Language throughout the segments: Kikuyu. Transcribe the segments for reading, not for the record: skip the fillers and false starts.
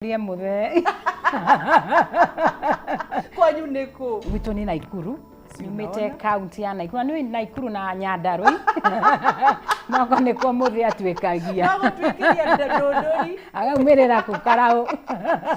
Ria muthe. Kwanyu nĩ kũ? Gwitũ nĩ Naikuru. Si Nyumĩte unaona? Kaunti ya Naikuru. Na nĩ Naikuru na Nyandarua. Noko nĩkuo mũthĩ atuĩkagia. No gũtuĩkĩria ndũndũri. Agaumĩrĩra kũ karaũ.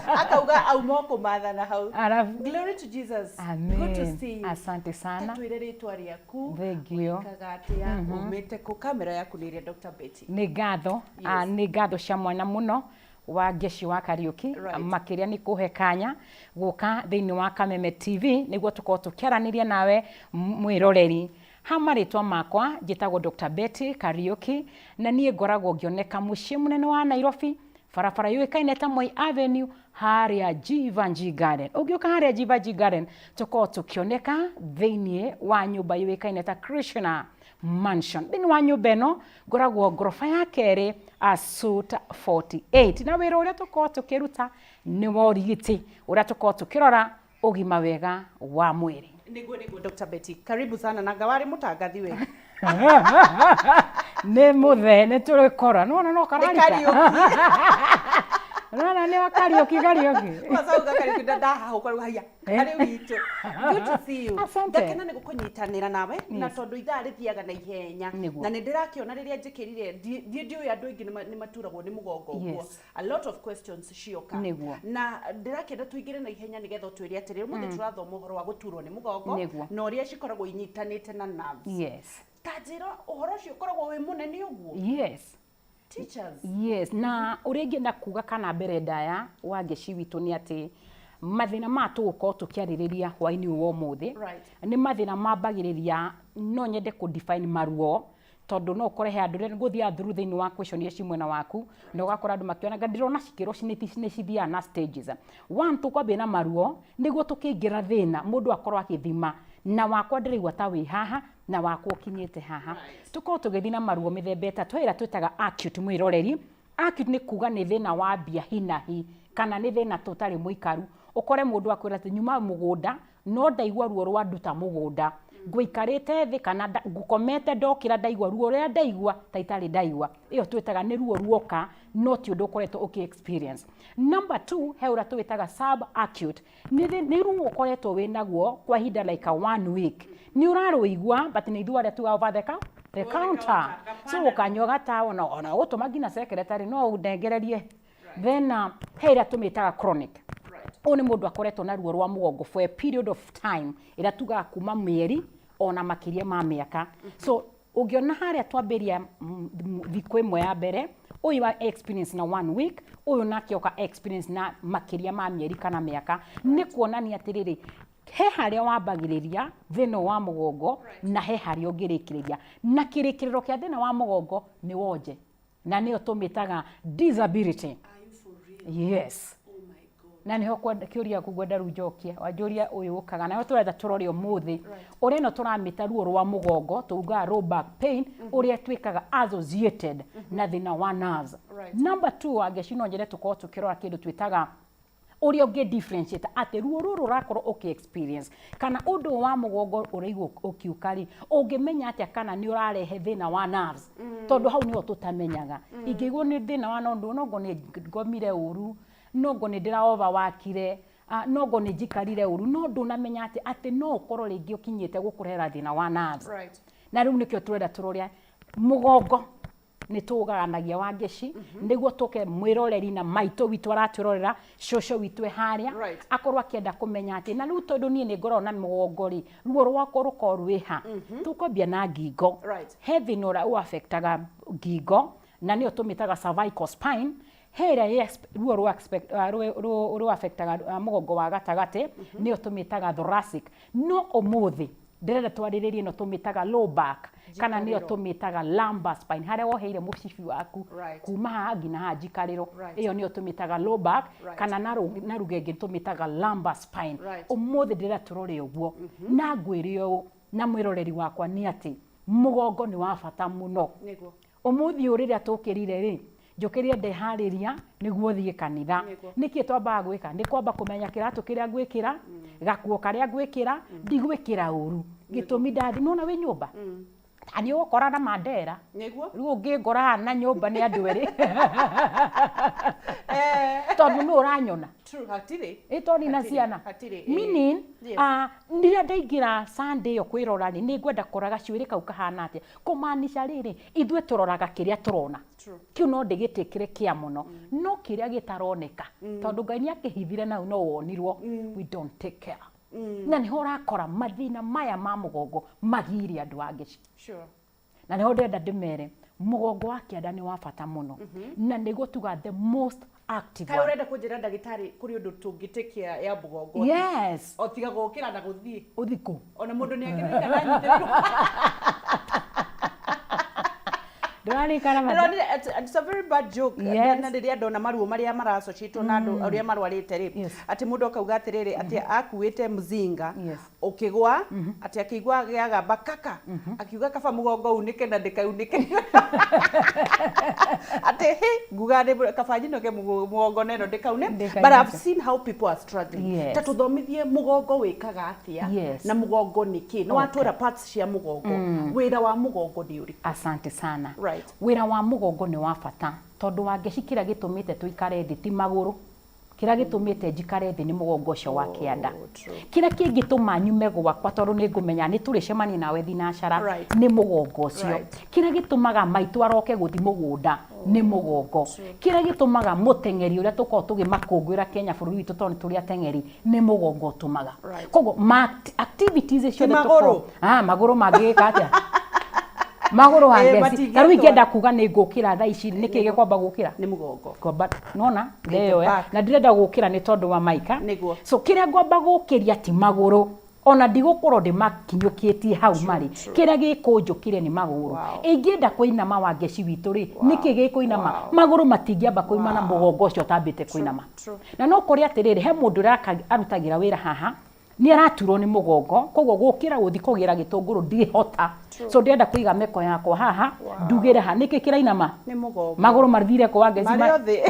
Akauga auma o kũmathana hau. Arabu. Glory to Jesus. Amen. Good to see you. Asante sana. Tatwĩre rĩtwa rĩaku. Thank you. Wĩkaga atĩa? Umĩte kũ? Kamera yaku nĩ ĩrĩa Dr. Betty. Nĩ ngatho. Yes. Ah, nĩ ngatho cia mwana mũno wa Ngeci wa Kariũki. Right. Makĩria nĩ kũhe kanya gũka thĩinĩ wa Kameme TV nĩguo tũkorwo tũkĩaranĩria nawe mwĩroreri. Ha marĩtwa makwa njĩtagwo Dr. Betty Kariũki na niĩ ngoragwo ngĩoneka mũciĩ mũnene wa Nairobi, barabara yũĩkaine ta Moi Avenue, harĩa Jivanjee Garden. Ũngĩũka harĩa Jivanjee Garden tũkorwo tũkĩoneka thĩinĩ wa nyũmba yũĩkaine ta Krishna Mansion. Thĩinĩ wa nyũmba ĩno ngoragwo ngoroba ya kerĩ, a suite 48, na wĩra ũrĩa tũkorwo tũkĩruta nĩ wa ũrigiti ũrĩa tũkorwo tũkĩrora ũgima wega wa mwĩrĩ. Nĩguo Dr. Betty. Karibu sana na ngawarĩ mũtangathi we. Nĩ mũthe nĩ tũrĩkora nĩwona no Nĩ kararika. Kariũki. Nĩwona nĩ wa Kariũki Kariũki. Kwanza uga Kariũki ndahahũka rĩu haiya. Karĩ witũ. Good to see you. Asante. Ngakena nĩ gũkũnyitanĩra nawe na tondũ ithaa rĩthiaga na ihenya. Nĩguo. Na nĩ ndĩrakĩona rĩrĩa njĩkĩrire ndiĩ ndiũĩ andũ aingĩ nĩ maturagwo nĩ mũgongo ũguo. A lot of questions cioka. Nĩguo. Na ndĩrakĩenda tũingĩre na ihenya nĩgetha ũtwĩre atĩrĩrĩ, ũmũthĩ tũrathoma ũhoro wa gũturwo nĩ mũgongo na ũrĩa cikoragwo inyitanĩte na nerves. Ta njĩra ũhoro ũcio ũkoragwo wĩ mũnene ũguo. Teachers. Yes, na ũrĩa ingĩenda kuga kana mbere ndaya wa Ngeci witũ nĩ atĩ mathĩna maya tũgũkorwo tũkĩarĩrĩria hwaĩ-inĩ ũyũ wa ũmũthĩ nĩ mathĩna mambagĩrĩria, no nyende kũ define maruo tondũ no ũkore he andũ rĩrĩa ngũthiaga through thĩinĩ wa question iria ci mwena waku na ũgakora andũ makĩona nga ndĩrona cikĩrwo nĩ cithiaga na stages. One, tũkwambia na maruo nĩguo tũkĩingĩra thĩna mũndũ akorwo agĩthima na wakwa ndĩraigua ta wĩ haha na wakwa ũkinyĩte haha. Tũkorwo tũgĩthiĩ na maruo mĩthemba ĩtatũ. He ĩrĩa twĩtaga acute mwĩroreri. Acute nĩ kuga nĩ thĩna wa mbia hinahi kana nĩ thĩna tũtarĩ mũikaru. Ũkore mũndũ akwĩra atĩ nyuma mũgũnda no ndaigua ruo rwa nduta mũgũnda, ngũikarĩte thĩ kana ngũkomete ndokĩra ndaigua ruo rũrĩa ndaigua ta itarĩ ndaigua. Ĩyo twĩtaga nĩ ruo ruoka no ti ũndũ ũkoretwo ũkĩ experience. Number 2, he ũrĩa tũwĩtaga sub acute. Nĩ ruo ũkoretwo wĩnaguo kwa ihinda like a 1 week. Nĩ ũrarũigua but nĩ ithuĩ arĩa tugaga over the counter. So ũkanyua gatawa ona ũgũtũma nginya secretary no ũndengererie. Then he ĩrĩa tũmĩtaga chronic. Ũyũ nĩ mũndũ akoretwo na ruo rwa mũgongo for a period of time ĩrĩa tugaga kuma mĩeri ona makĩria ma mĩaka. So ũngĩona harĩa twambĩria thikũ ĩmwe ya mbere, ũyũ wa experience na 1 week, ũyũ nake oka experience na makĩria ma mĩeri kana mĩaka, nĩ kuonania atĩrĩrĩ, he harĩa wambagĩrĩria thĩna wa mũgongo na he harĩa ũngĩrĩkĩrĩria. Na kĩrĩkĩrĩro kĩa thĩna wa mũgongo nĩ wonje, na nĩyo tũmĩtaga disability. Are you for real? Yes. Oh my God. Na nĩho kĩũria gĩaku ngwenda rĩu njokie, wanjũria ũyũ ũkaga, nayo tũrenda tũrore ũmũthĩ. Ũrĩa ĩno tũramĩta ruo rwa mũgongo, tugaga low back pain, ũrĩa twĩkaga associated na thĩna wa nerves. Number 2, Wangeci, no nyende tũkorwo tũkĩrora kĩndũ twĩtaga ũrĩa ũngĩ differentiate atĩ ruo rũrũ ũrakorwo ũkĩ experience kana ũndũ wa mũgongo ũraigua ũkiũka rĩ, ũngĩmenya atĩa kana nĩ ũrarehe thĩna wa nerves? Tondũ hau nĩho tũtamenyaga. Ingĩigua nĩ thĩna wa nondu, nongo nĩ ngomire ũru, nongo nĩ ndĩra overworkire, nongo nĩ njikarire ũru, no ndũnamenya atĩ no ũkorwo rĩngĩ ũkinyĩte gũkũrehera thĩna wa nerves. Na rĩu nĩkĩo tũrenda tũrore mũgongo nĩ tũgayanagia wa Ngeci nĩguo tũke mwĩroreri na maitũ witũ aratwĩrorera, cũcũ witũ e harĩa, akorwo akĩenda kũmenya atĩ na rĩu tondũ niĩ nĩ ngoragwo na mũgongo rĩ, ruo rwakwa rũkorwo rwĩ ha. Tũkwambia na ngingo. He thĩna ũrĩa ũ affectaga ngingo na nĩyo tũmĩtaga cervical spine. He ĩrĩa ruo rwa expect, rũ, rũ affectaga mũgongo wa gatagatĩ, nĩyo tũmĩtaga thoracic. No ũmũthĩ ndĩrenda twarĩrĩrie ĩno tũmĩtaga low back kana nĩyo tũmĩtaga lumbar spine, harĩa woheire mũcibi waku kuma haha nginya haha njikarĩro. Ĩyo nĩyo tũmĩtaga low back kana na rugenge tũmĩtaga lumbar spine. Ũmũthĩ ndĩrenda tũrore ũguo. Na ngwĩre ũũ na mwĩroreri wakwa nĩ atĩ mũgongo nĩ wa bata mũno. Ũmũthĩ ũyũ rĩrĩa tũkĩrire rĩ, njũkĩrire ndeharĩria nĩguo thiĩ kanitha. Nĩkĩ twambaga gwĩka? Nĩ kwamba kũmenya kĩratũ kĩrĩa ngwĩkĩra, gakuo karĩa ngwĩkĩra, ndigwĩkĩra ũru. Gĩtũmi ndathi, nĩwona wĩ nyũmba? Ta nĩ ũgũkora na Mandera. Nĩguo. Rĩu ũngĩngora haha na nyũmba nĩ andũ erĩ. Tondũ nũ ũranyona? True, hatirĩ. Ĩ tondũ na Hatirĩ, ciana. hatirĩ, ĩ. Meaning, Yes. Rĩrĩa ndaingĩra Sunday ĩyo kwĩrora rĩ, nĩ ngwenda kũrora gacuĩrĩ kau kahana atĩa. Kũmaanisha rĩrĩ, ithuĩ tũroraga kĩrĩa tũrona. True. Kĩu no ndĩgĩtĩkĩre kĩa mũno. No kĩrĩa gĩtaroneka, tondũ Ngai nĩ akĩhithire nau no wonirwo, we don't take care. Na nĩho ũrakora mathĩna maya ma mũgongo magirie andũ angĩ. Sure. Na nĩho ndĩrenda ndĩmere, mũgongo wa kĩanda nĩ wa bata mũno. Na nĩguo tuga the most active Kaĩ one. ũrenda kũnjĩra ndagĩtarĩ kũrĩ ũndũ tũngĩtĩkia ya mũgongo? Yes. O tiga gũkĩra na gũthiĩ. Ũthiĩ kũ? Ona mũndũ nĩ akĩrĩka na anyitĩrĩrwo. Ndũrarikana mathaa? Ndĩronire, it's a very bad joke. Yes. Na rĩrĩa ndona maruo marĩa mara-associate na andũ arĩa marwarĩte rĩ, Yes. atĩ mũndũ akauga atĩrĩrĩ, atĩ akuĩte mzinga, Yes. ũkĩgwa, atĩ akĩigua gĩagamba kaka, akiuga kaba mũgongo unĩke na ndĩkaunĩke. Atĩ hĩ, nguga nĩ kaba nyinũke mũgongo na ĩno ndĩkaune. Ndĩkaunĩke. But I've seen how people are struggling. Yes. Ta tũthomithie mũgongo wĩkaga atĩa, Yes. na mũgongo nĩ kĩ? Nĩ watwĩra parts cia mũgongo. Wĩra wa mũgongo nĩ ũrĩkũ? Asante sana. Right. Wĩra wa mũgongo nĩ wa bata tondũ Wangeci kĩrĩa gĩtũmĩte tũikare thĩ ti magũrũ, kĩrĩa gĩtũmĩte njikare thĩ nĩ mũgongo ũcio wa kĩanda. Oh, true. Kĩrĩa kĩngĩtũma nyume gwakwa tondũ nĩ ngũmenya nĩ tũrĩcemania nawe thinacara Right. nĩ mũgongo ũcio. Right. Kĩrĩa gĩtũmaga maitũ aroke gũthiĩ mũgũnda nĩ mũgongo. Kĩrĩa gĩtũmaga mũteng'eri ũrĩa tũkoragwo tũgĩmakũngũĩra Kenya bũrũri witũ tondũ nĩ tũrĩ ateng'eri nĩ mũgongo ũtũmaga. Right. Koguo ma activities Ti ciothe magũrũ? tũkoragwo- Ah, magũrũ mangĩgĩka atĩa? Magũrũ wa Eh, ngeci. matingĩtwara. Ta rĩu ingĩenda kuga nĩ ngũkĩra thaa ici, nĩkĩ gĩkwamba gũkĩra? Nĩ mũgongo. Ngwamba, nona, the ndeyoya. back. Na ndĩrenda gũkĩra nĩ tondũ wa maika. Nĩguo. So kĩrĩa ngwamba gũkĩria ti magũrũ, ona ndigũkorwo ndĩmakinyũkĩtie hau marĩ. Kĩrĩa gĩkũnjũkĩria nĩ magũrũ. Wow. Ingĩenda kũinama Wangeci witũ rĩ, nĩkĩ gĩkũinama? Wow. Magũrũ matingĩamba kũinama Wow. mũgongo ũcio ũtambĩte kũinama. True. Na no kũrĩ atĩrĩrĩ, he mũndũ ũrĩa arutagĩra wĩra haha, nĩ araturwo nĩ mũgongo, koguo gũkĩra gũthiĩ kũgĩra gĩtũngũrũ ndingĩhota. So ndĩrenda kũiga meko yakwa haha, Wow. ndugĩre haha. Nĩkĩ kĩrainama? Nĩ mũgongo. Magũrũ mathire kũ Wangeci? Marĩ othe.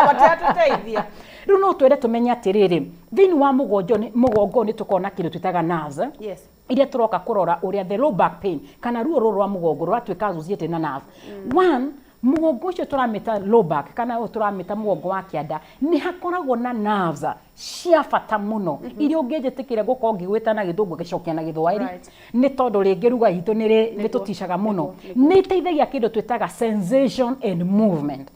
Matiratũteithia. Rĩu no twende tũmenye atĩrĩrĩ, thĩinĩ wa mũgongo nĩ tũkoragwo na kĩndũ twĩtaga nerves, eh? Yes. Iria tũroka kũrora ũrĩa the low back pain kana ruo rũrũ rwa mũgongo rũratuĩka associated na nerve. One, mũgongo ũcio tũramĩta low back kana ũyũ tũramĩta mũgongo wa kĩanda, nĩ hakoragwo na nerves cia bata mũno iria ũngĩnjĩtĩkĩra gũkorwo ngĩgwĩta na gĩthũngũ ngĩcokia na gĩthwaĩri, Right. nĩ tondũ rĩngĩ ruga itũ nĩ tũticaga mũno. Nĩ iteithagia kĩndũ twĩtaga sensation and movement.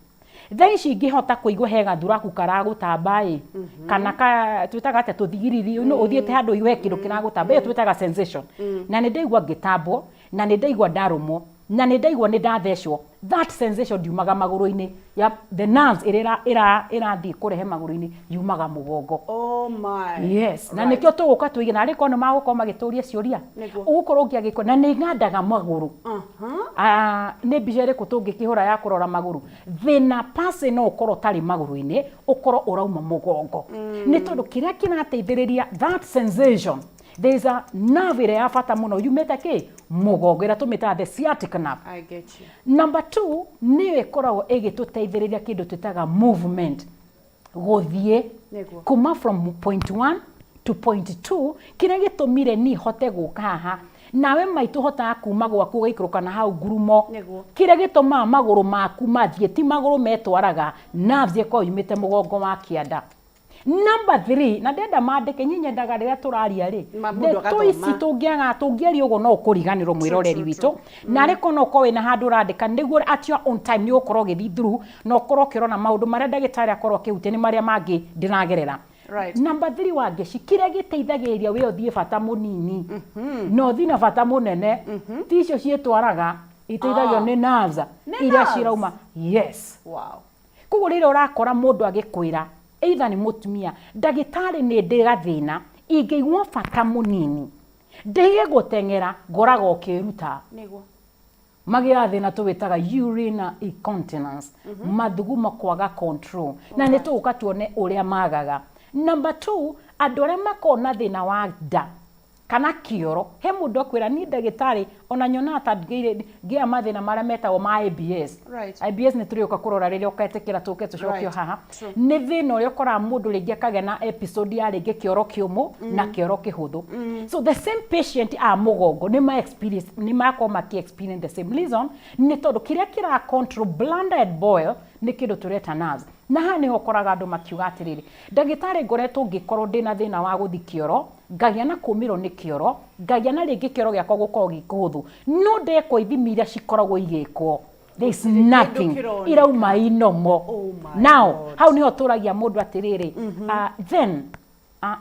Thaa ici ingĩhota kũigua he gathuraku karagũtamba ĩ, kana ka twĩtaga atĩa tũthigiriri, no ũthiĩte handũ ũigue he kĩndũ kĩragũtamba, ĩyo twĩtaga sensation. Na nĩ ndaigua ngĩtambwo, na nĩ ndaigua ndarũmwo, na nĩ ndaigua nĩ ndathecwo. That sensation ndiumaga magũrũ-inĩ. Ya, the nerves ĩrĩa ĩrathiĩ kũrehe magũrũ-inĩ yumaga mũgongo. Oh my. Yes. Na Right. nĩkĩo tũgũka tũige, na arĩ korwo nĩ magũkorwo magĩtũria ciũria. Nĩguo. Ũgũkorwo ũngĩagĩkwo, na nĩ ngandaga magũrũ. Nĩ mbica ĩrĩkũ tũngĩkĩhũra ya kũrora magũrũ? Thĩna pase no ũkorwo ũtarĩ magũrũ-inĩ, ũkorwo ũrauma mũgongo. Nĩ tondũ kĩrĩa kĩrateithĩrĩria that sensation, there is a nerve ĩrĩa ya bata mũno yumĩte kĩ? Mũgongo, ĩrĩa tũmĩtaga the sciatic nerve. I get you. Number 2, nĩyo ĩkoragwo ĩgĩtũteithĩrĩria kĩndũ twĩtaga movement. Gũthiĩ Nĩguo. kuma from point 1 to point 2, kĩrĩa gĩtũmire niĩ hote gũka haha, nawe maitũ hotaga kuma gwaku ũgaikũrũka na hau ngurumo. Nĩguo. Kĩrĩa gĩtũmaga magũrũ maku mathiĩ, ti magũrũ metwaraga, nerves ĩkoragwo yumĩte mũgongo wa kĩanda. Number 3, na ndenda mandĩke, niĩ nyendaga rĩrĩa tũraria rĩ, Ma mũndũ ndeto agathoma. ici tũngĩaria ũguo no ũkũriganĩrwo mwĩroreri True, true, witũ. Na arĩ korwo no ũkorwo wĩna handũ ũrandĩka, nĩguo at your own time nĩ ũgũkorwo ũgĩthiĩ through, na ũkorwo ũkĩrora maũndũ marĩa ndagĩtarĩ akorwo akĩhutia nĩ marĩa mangĩ ndĩragerera. Right. Number 3, Wangeci, kĩrĩa gĩteithagĩrĩria we ũthiĩ bata mũnini, na ũthiĩ na bata mũnene, ti icio ciĩtwaraga, iteithagio nĩ nerves Nĩ iria nerves? cirauma. Yes. Wow. Koguo rĩrĩa ũrakora mũndũ agĩkwĩra, either nĩ mũtumia, ndagĩtarĩ nĩ ndĩ gathĩna, ingĩigua bata mũnini, ndige gũteng'era, ngoraga ũkĩruta. Nĩguo. Magĩaga thĩna tũwĩtaga urinary incontinence, mathugumo kwaga control. Na nĩ tũgũka tuone ũrĩa magaga. Number 2, andũ arĩa makoragwo na thĩna wa nda, Kana kĩoro, he mũndũ akwĩra niĩ ndagĩtarĩ ona nyonaga ta ngĩire ngĩa mathĩna marĩa metagwo ma IBS. IBS nĩ tũrĩũka kũrora rĩrĩa ũketĩkĩra tũke tũcokio haha. Nĩ thĩna ũrĩa ũkoraga mũndũ rĩngĩ akagĩa na episode ya rĩngĩ kĩoro kĩũmũ na kĩoro kĩhũthũ. So the same patient a mũgongo nĩ ma experience, nĩ makorwo makĩ experience the same reason, nĩ tondũ kĩrĩa kĩra control bladder and bowel nĩ kĩndũ tũreta nerves. Na haha nĩho ũkoraga andũ makiuga atĩrĩrĩ, ndagĩtarĩ ngoretwo ngĩkorwo ndĩna thĩna wa gũthi kĩoro, ngagĩa na kũmĩrwo nĩ kĩoro, ngagĩa na rĩngĩ kĩoro gĩakwa gũkorwo gĩ kĩhũthũ, no ndekwo ithimi iria cikoragwo igĩkwo, there is Gũtirĩ kĩndũ nothing, kĩroneka. irauma inomo. Oh my Now, God. hau nĩho tũragia mũndũ atĩrĩrĩ, then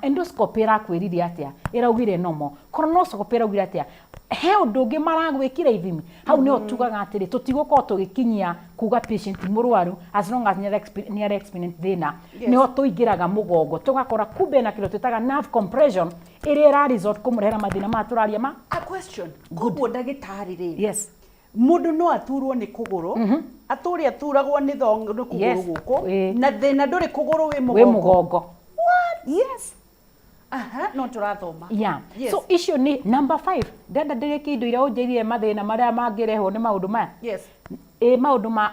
endoscopy ĩrakwĩrire atĩa? Ĩraugire normal. Colonoscopy ĩraugire atĩa? He ũndũ ũngĩ maragwĩkire ithimi? Hau nĩho tugaga atĩrĩ, tũtigũkorwo tũgĩkinyia kuga patient mũrwaru as long as nĩ ara experience thĩna. Nĩho tũingĩraga mũgongo, tũgakora kumbe na kĩndũ twĩtaga nerve compression ĩrĩa ĩra result kũmũrehera mathĩna maya tũraria ma. A question. Koguo ndagĩtarĩ rĩ, Yes. Mũndũ no aturwo nĩ kũgũrũ, atũre aturagwo nĩ thong nĩ kũgũrũ gũkũ, na thĩna ndũrĩ kũgũrũ, wĩ Wĩ mũgongo. Mũgongo. What? Yes. Aha, no tũrathoma. Yeah. Yes. So icio nĩ number 5. Ndenda ndĩrĩkie indo iria ũnjĩrire mathĩna marĩa mangĩrehwo nĩ maũndũ maya. Yes. Ĩ maũndũ ma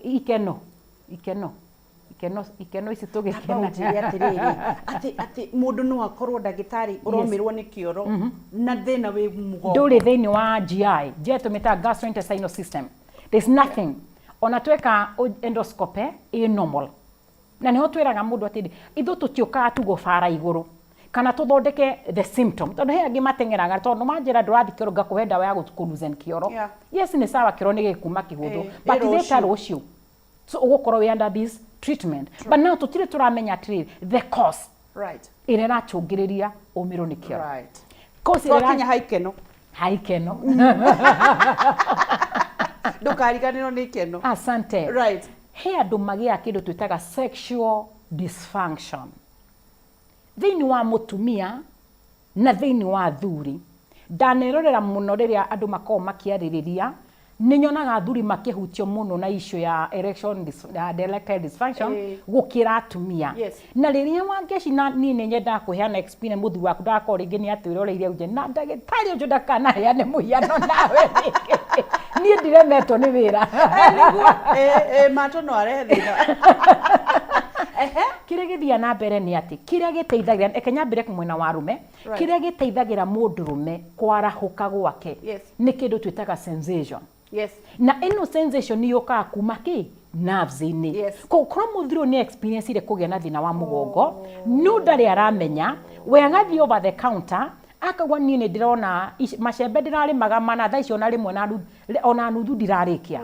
ikeno. Ikeno. Ikeno, ikeno ici Amba tũgĩkena. ũnjĩre atĩrĩrĩ, atĩ mũndũ no akorwo ndagĩtarĩ ũromĩrwo nĩ kĩoro na thĩna wĩ mũgongo. Ndũrĩ thĩinĩ wa GI. GI tũmĩtaga gastrointestinal system. There's nothing. Ona tweka endoscopy ĩ normal. Na nĩho twĩraga mũndũ atĩrĩ, ithuĩ tũtiũkaga tu gũbara igũrũ kana tũthondeke the symptom, tondũ he angĩ mateng'eraga tondũ manjĩra ndũrathiĩ kĩoro, ngakũhe ndawa ya kũ-loosen kĩoro. Yes, nĩ sawa, kĩoro nĩ gĩkuma kĩhũthũ, but Ĩ later rũciũ. Rũciũ so ũgũkorwo wĩ under this treatment, but now tũtirĩ tũramenya atĩrĩrĩ the cause ĩrĩa ĩracũngĩrĩria ũmĩrwo nĩ kĩoro. Cause ĩrĩa Twakinya ha ikeno. Ha ikeno. Ndũkariganĩrwo nĩ ikeno. Asante. He andũ magĩaga kĩndũ twĩtaga sexual dysfunction thĩinĩ wa mũtumia na thĩinĩ wa athuri. Ndanerorera mũno rĩrĩa andũ makoragwo makĩarĩrĩria, nĩ nyonaga athuri makĩhutio mũno na issue ya erectile dysfunction gũkĩra atumia. Na rĩrĩa Wangeci, na niĩ nĩ nyendaga kũheana experience, mũthuri waku ndagakorwo rĩngĩ nĩ atwĩroreire nje na ndagĩtarĩ ũcio ndakanaheane mũhiano nawe rĩngĩ, niĩ ndiremetwo nĩ wĩra. Nĩguo mato no arehe thĩna. Kĩrĩa gĩthiaga na mbere nĩ atĩ kĩrĩa gĩteithagĩra, reke nyambĩre mwena wa arũme, kĩrĩa gĩteithagĩra mũndũrũme kwarahũka gwake nĩ kĩndũ twĩtaga sensation. Na ĩno sensation yũkaga kuma kĩ nerves-inĩ. Koguo korwo mũthuri ũyũ nĩ experience ire kũgĩa na thĩna wa mũgongo, no ndarĩ aramenya, we agathiĩ over the counter akauga niĩ nĩ ndĩrona macembe ndĩrarĩmaga mana, thaa ici ona rĩmwe na nuthu, ona nuthu ndirarĩkia.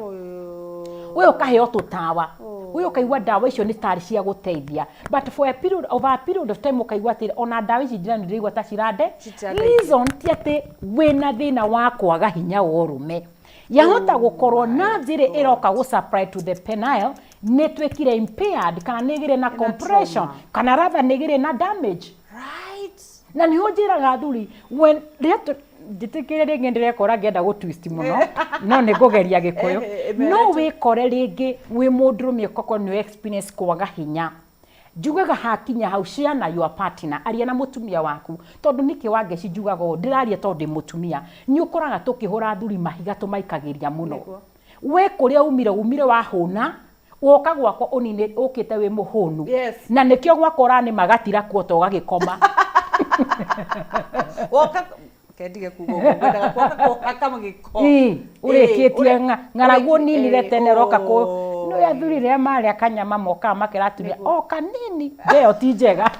We ũkaheo tũtawa, we ũkaigua ndawa icio nĩ tarĩ cia gũteithia, but for a period of a period of time ũkaigua atĩ ona ndawa ici ndĩranyua ndĩraigua ta cirande. Citirandeithia. Reason ti atĩ wĩna thĩna wa kwaga hinya wa ũrũme, yahota gũkorwo nerves ĩrĩa ĩroka gũ supply to the penile nĩ ĩtuĩkire impaired kana nĩ ĩgĩre na Ĩna compression trauma. kana rather nĩ ĩgĩre na damage. Na nĩho njĩraga athuri when rĩrĩa njĩtĩkĩre rĩngĩ ndĩrekora ngĩenda gũ twist mũno, no nĩ ngũgeria Gĩkũyũ. No wĩkore rĩngĩ wĩ mũndũrũme ũgakorwo nĩ experience kwaga hinya, njugaga hakinya hau, share na your partner, aria na mũtumia waku. Tondũ nĩkĩ Wangeci njugaga ũũ? Ndĩraria tondũ ndĩ mũtumia. Nĩ ũkoraga tũkĩhũra athuri mahiga tũmaikagĩria mũno. We kũrĩa umire, umire wahũna, woka gwakwa ũnine ũkĩte wĩ mũhũnu. Na nĩkĩo gwakwa ũranĩma gatira kuota ũgagĩkoma. Woka kendige kuga ũguo, ngwendaga kuoka kũhaka gĩko. Ĩ, ũrĩkĩtie ng'aragu ũninire tene, ũroka kũ nĩ athuri rĩrĩa marĩa kanyama mokaga makera atumia o kanini, ndeo ti njega,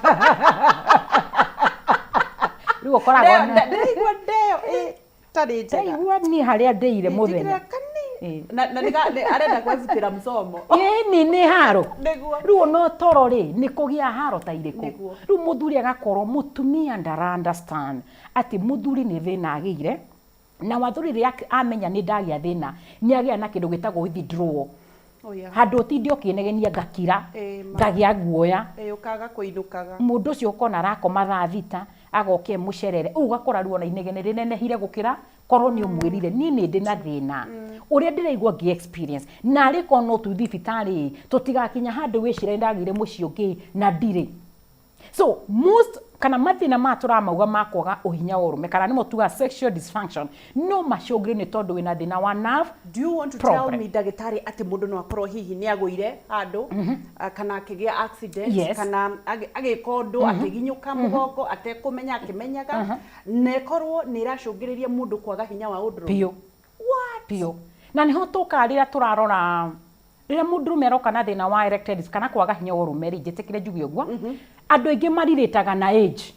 rĩu ũkoraga Ndĩraigua ndeo ĩtarĩ njega. Ndaigua niĩ harĩa ndĩire mũthenya. Njĩkĩra kanini. Na arenda kwĩbutĩra mcomo. Ĩni nĩ haro. Rĩu ona toro rĩ, nĩ kũgĩa haro ta irĩkũ? Rĩu mũthuri agakorwo mũtumia ndara understand atĩ mũthuri nĩ thĩna agĩire na wathuri. Rĩrĩa amenya nĩ ndagĩa thĩna, nĩ agĩa na kĩndũ gĩtagwo withdrawal. Oh, yeah. Handũ ũtinde ũkĩnegenia, ngakira, Ĩ, ma. ngagĩa guoya. Ũkaga kũinũkaga. Mũndũ ũcio ũkona arakoma thaa 6, agoka e mũcerere, rĩu ũgakora rĩu ona inegene rĩnenehire gũkĩra korwo nĩ ũmwĩrire niĩ nĩ ndĩ na thĩna ũrĩa ndĩraigua ngĩ experience, na arĩ korwo no tũthiĩ thibitarĩ, tũtigakinya handũ wĩcire ndagĩire mũciĩ ũngĩ na ndirĩ. So most kana mathĩna maya tũramauga ma kwaga ũhinya wa ũrũme, kana nĩmo tugaga sexual dysfunction, no macũngĩrĩrio nĩ tondũ wĩna thĩna wa nerve Do you want to tell problem. me, ndagĩtarĩ, atĩ mũndũ no akorwo hihi nĩ agũire handũ, kana akĩgĩa accident, kana agĩka ũndũ akĩginyũka mũgongo atekũmenya akĩmenyaga, na ĩkorwo nĩ ĩracũngĩrĩria mũndũ kwaga hinya wa ũndũrũme? Biũ. What? Biũ. Na nĩho tũkaga rĩrĩa tũrarora rĩrĩa mũndũrũme aroka na thĩna wa erectile kana kwaga hinya wa ũrũme rĩ, njĩtĩkĩre njuge ũguo, andũ aingĩ marirĩtaga na age.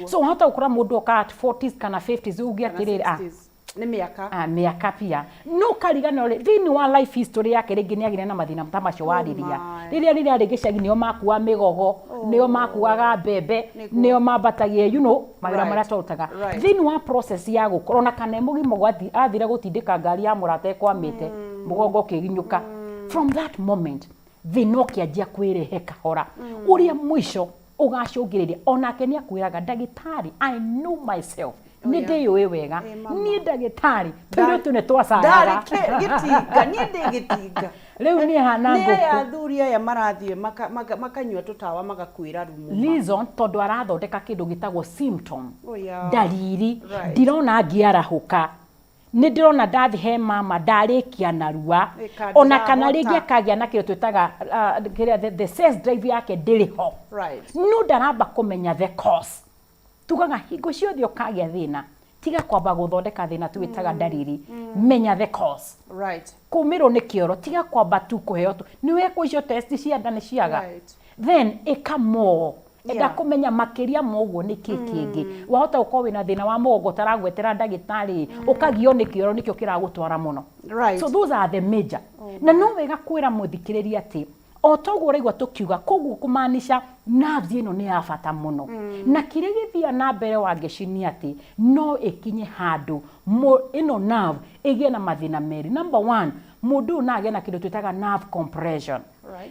So wahota gũkora mũndũ oka at 40s kana 50s, uge Kana atĩrĩrĩ, 60s. Nĩ mĩaka. Ah, mĩaka pia no karigano rĩ, thĩinĩ wa life history yake rĩngĩ nĩ agĩre na mathĩna ta macio warĩria. My. Rĩrĩa rĩrĩ gĩcagi, nĩo makua mĩgogo, nĩo makuaga mbembe, nĩo mambatagia mawĩra marĩa twarutaga. Thĩinĩ wa process ya gũkũra, ona kana e mũgima athire gũtindĩka ngari ya mũrata ĩkwamĩte, mũgongo ũkĩginyũka. From that moment thĩna ũkĩanjia kwĩrehe kahora, ũrĩa mũico ũgacũngĩrĩria onake nĩ akwĩraga, "Ndagĩtarĩ, I know myself, nĩ ndĩyũĩ wega." Ĩ, mama. "Niĩ ndagĩtarĩ, tũirĩtu nĩ twacaraga." Ndarĩ gĩtinga, niĩ ndĩ gĩtinga. Rĩu niĩ hana Nĩ aya ngũkũ. Athuri aya marathiĩ makanyua tũtawa magakuĩra rumu. Reason, tondũ arathondeka kĩndũ gĩtagwo symptom, ndariri. Ndirona ngĩarahũka, nĩ ndĩrona ndathi he mama ndarĩkia narua. Ĩka Ona kana ndirahota. rĩngĩ akagĩa na kĩndũ twĩtaga kĩrĩa the sex drive yake ndĩrĩ ho. No ndaramba kũmenya the cause. Tugaga hingo ciothe ũkagĩa thĩna, tiga kwamba gũthondeka thĩna tuwĩtaga ndariri, menya the cause. Kũmĩrwo nĩ kĩoro, tiga kwamba tu kũheo tu nĩ wekwo icio test cia nda nĩ ciaga. Then ĩka more, enda kũmenya makĩria ma ũguo nĩ kĩ kĩngĩ. Wahota gũkorwo wĩna thĩna wa mũgongo ũtaragwetera ndagĩtarĩ, ũkagio nĩ kĩoro nĩkĩo kĩragũtwara mũno. So those are the major. Na no wega kwĩra mũthikĩrĩria atĩ o toguo ũraigua tũkiuga, koguo kũmaanisha nerves ĩno nĩ ya bata mũno, na kĩrĩa gĩthiaga na mbere Wangeci nĩ atĩ no ĩkinye handũ ĩno nerve ĩgĩe na mathĩna merĩ. Number one, mũndũ ũyũ no agĩe na kĩndũ twĩtaga nerve compression.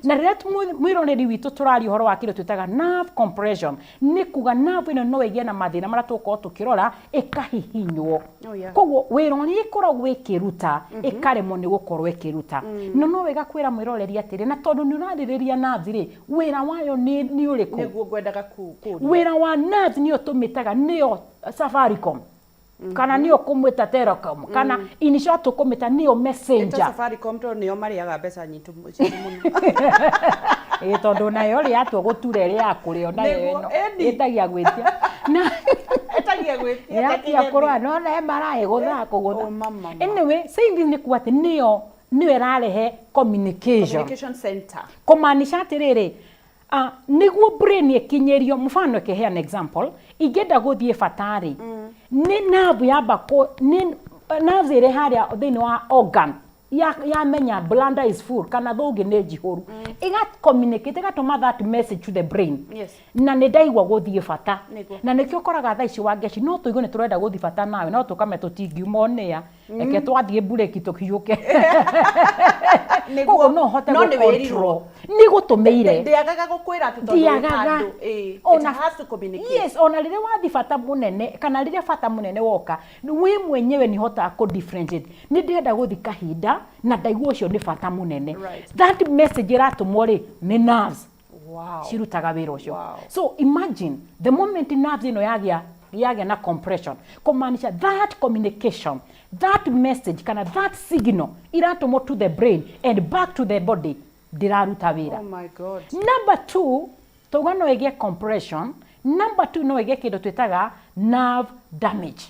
Na rĩrĩa mwĩroreri witũ tũraria ũhoro wa kĩndũ twĩtaga nerve compression, nĩ kuga nerve ĩno no ĩgĩe na mathĩna marĩa tũgũkorwo tũkĩrora, ĩkahihinywo. Koguo wĩra ũrĩa ĩkoragwo ĩkĩruta ĩkaremwo nĩ gũkorwo ĩkĩruta. No wega kwĩra mwĩroreri atĩrĩ, na tondũ nĩ ũrarĩrĩria nerves rĩ, wĩra wayo nĩ ũrĩkũ? Nĩguo ngwendaga kũria. Wĩra wa nerves nĩyo tũmĩtaga nĩyo Safaricom, kana nĩyo kũmwĩta Telecom, kana in short tũkũmĩta nĩyo Ĩta messenger. Safaricom tondũ nĩo marĩaga mbeca nyitũ citũ mũno. Ĩ, tondũ nayo rĩ yatua gũtura ĩrĩa ya kũrĩo nayo Nĩguo, ĩno ĩni. ĩtagia gwĩtia na Ĩtagia gwĩtia. Yatia kũrora nona MRI gũthaa kũgũtha. Oh, mama, mama. Anyway, saying this nĩ kuga atĩ nĩyo ĩrarehe communication. Communication center. Kũmaanisha atĩrĩrĩ, nĩguo brain ĩkinyĩrio, mũbano ĩkĩheana example, ingĩenda gũthiĩ bata-rĩ, nĩ nerve yamba kũ nĩ nerve ĩrĩ harĩa thĩinĩ wa organ yamenya bladder is full kana thũngĩ nĩ njihũru, ĩga communicate, ĩgatũma that message to the brain. Na nĩ ndaigua gũthiĩ bata. Na nĩkĩo ũkoraga thaa ici Wangeci no tũigue nĩ tũrenda gũthiĩ bata nawe, no tũkame tũtingiuma onĩa, reke twathiĩ mburĩki tũhiũke. Koguo no hote No nĩ gũ wĩrirwo. control nĩ gũtũmĩire. Ndĩagaga gũkwĩra atĩ tondũ wĩ Ndiagaga. handũ, ĩ, it has to communicate. Yes, ona rĩrĩa wathiĩ bata mũnene kana rĩrĩa bata mũnene woka, wĩ mwenyewe nĩ hotaga kũ differentiate, nĩ ndĩrenda gũthiĩ kahinda na ndaigua ũcio nĩ bata mũnene. That message ĩratũmwo rĩ, nĩ nerves cirutaga wĩra ũcio. So imagine the moment nerves ĩno yagĩa na compression, kumaanisha that communication, that message kana that signal iratũmwo to the brain and back to the body ndĩraruta wĩra. Oh my God. Number two, tauga no ĩgĩe compression. Number two, no ĩgĩe kĩndũ twĩtaga nerve damage.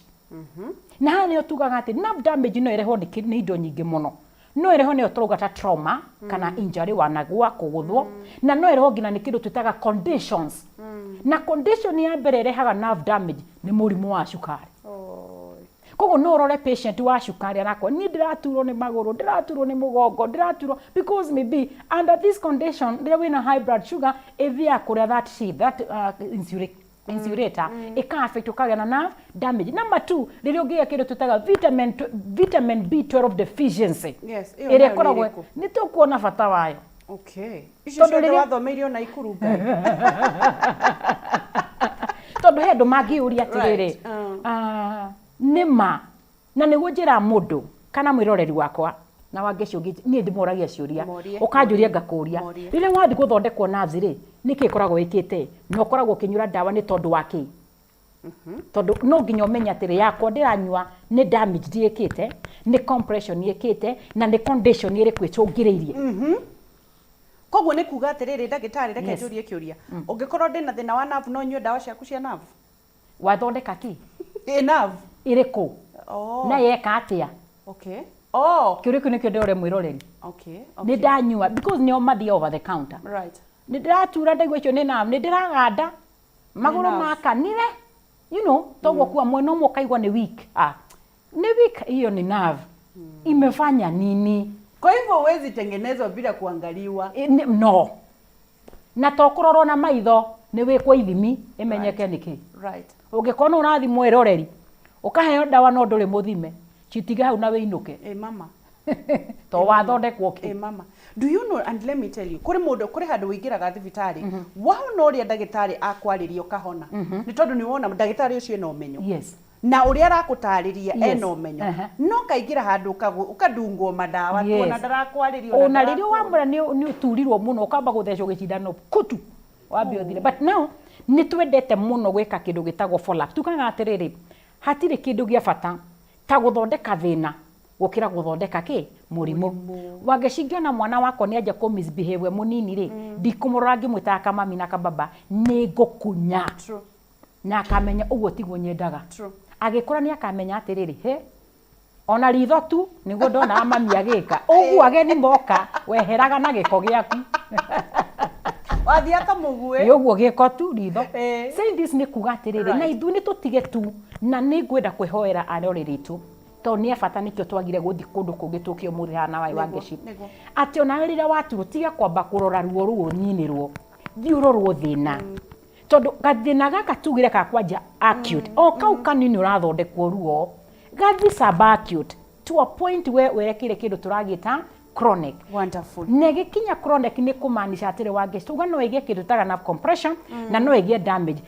Na haha nĩho tugaga atĩ nerve damage no ĩrehwo nĩ indo nyingĩ mũno. No ĩrehwo nĩyo tũrauga ta trauma kana injury, wanagwa kũgũthwo, na no ĩrehwo nginya nĩ kĩndũ twĩtaga conditions. Na condition ya mbere ĩrehaga nerve damage nĩ mũrimũ wa cukari. Koguo no ũrore patient wa cukari arakwa, "Niĩ ndĩraturwo nĩ magũrũ, ndĩraturwo nĩ mũgongo, ndĩraturwo," because maybe under this condition, rĩrĩa wĩna high blood sugar, ĩthiaga kũrĩa that sheath, that insulator, ĩka affect, ũkagĩa na nerve damage. Number two, rĩrĩa ũngĩgĩa kĩndũ twĩtaga vitamin B12 deficiency. Yes, ĩyo ĩrĩa nayo nĩ ĩkoragwo ĩrĩkũ? Nĩ tũkuona bata wayo. Okay. Icio Tondũ ciothe wathomeire ona ikuru Ngai. Tondũ he andũ mangĩũria atĩrĩrĩ, "Ah, nĩ ma?" Na nĩguo njĩra mũndũ kana mwĩroreri wakwa Na Wangeci ũngĩ niĩ ndĩmoragia ciũria, ũkanjũria ngakũria. Rĩrĩa wathiĩ gũthondekwo nerves rĩ, nĩkĩ ĩkoragwo ĩkĩte na ũkoragwo ũkĩnyua ndawa nĩ tondũ wa kĩ? Tondũ no nginya ũmenye atĩrĩ, yakwa ndĩranyua nĩ damage ĩkĩte, nĩ compression ĩkĩte, na nĩ condition ĩrĩkũ ĩcũngĩrĩirie. Koguo nĩ kuga atĩrĩrĩ, ndagĩtarĩ, reke njũrie kĩũria. Ũngĩkorwo ndĩna thĩna wa nerve, no nyue ndawa ciaku cia nerve? Wathondeka kĩ? Ĩ nerve. Ĩrĩkũ? Na yeka atĩa? Okay. Oh. Kĩũria kĩu nĩkĩo ndĩrore mwĩroreri. Okay. Nĩ ndanyua because nĩo mathiĩ over the counter. Nĩ ndĩratura ndaigua icio nĩ nerve, nĩ ndĩraganda magũrũ makanire, you know, toguo kuwa mwena ũmwe ũkaigua nĩ weak. Ah, nĩ weak, hiyo ni nerve. Imefanya nini? Kwa hivyo huwezi tengenezwa bila kuangaliwa. No. Na to kũrorwo na maitho, nĩ wĩkwo ithimi ĩmenyeke nĩkĩ. Ũngĩkorwo nĩ ũrathimwo ĩroreri, ũkaheo ndawa no ndũrĩ mũthime, citige hau na wĩinũke. Ĩ mama. To wathondekwo kĩ? Ĩ mama. Do you know, and let me tell you, kũrĩ mũndũ, kũrĩ handũ wĩingĩraga thibitarĩ, wahona ũrĩa ndagĩtarĩ akwarĩria ũkahona. Nĩ tondũ nĩ wona ndagĩtarĩ ũcio ena ũmenyo. Na ũrĩa arakũtarĩria ena ũmenyo. No kaingĩra handũ ũkadungwo madawa, tuona ndarakwarĩria, ona rĩrĩa wamwĩra nĩ ũturirwo mũno, ũkamba gũthecwo gĩcindano kutu, wambe ũthire. But now, nĩ twendete mũno gwĩka kĩndũ gĩtagwo follow up. Tugaga atĩrĩrĩ, hatirĩ kĩndũ gĩa bata ta gũthondeka thĩna gũkĩra gũthondeka kĩ? Mũrimũ. Wangeci ngĩona mwana wakwa nĩ anjia kũ misbehave we mũnini rĩ, ndikũmũrora ngĩmwĩtaga kamami na kababa, nĩ ngũkunya. Na akamenya ũguo tiguo nyendaga. Agĩkũra nĩ akamenya atĩrĩrĩ, he, ona ritho tu nĩguo ndonaga mami agĩka. Ũguo ageni moka, weheraga na gĩko gĩaku. Wathiĩ akamũgue. Nĩ ũguo gĩko tu ritho. Saying this nĩ kuga atĩrĩrĩ, na ithuĩ nĩ tũtige tu, na nĩ ngwenda kwĩhoera aroreri aitũ, tondũ nĩ bata nĩkĩo twagire gũthiĩ kũndũ kũngĩ tũke ũmũthĩ haha na Wangeci. Atĩ onawe rĩrĩa waturwo, tiga kwamba kũrora ruo rũu ũninĩrwo, thiĩ ũrorwo thĩna. Tondũ gathĩna gaka tugire ka kwanja acute, o kau kanini ũrathondekwo ruo, gathi subacute to a point where werekeire kĩndũ tũragĩta chronic. Wonderful. Na gĩkinya chronic nĩ kũmaanisha atĩrĩ Wangeci, tuga no ĩgĩe kĩndũ tũtaga nerve compression, na no ĩgĩe damage.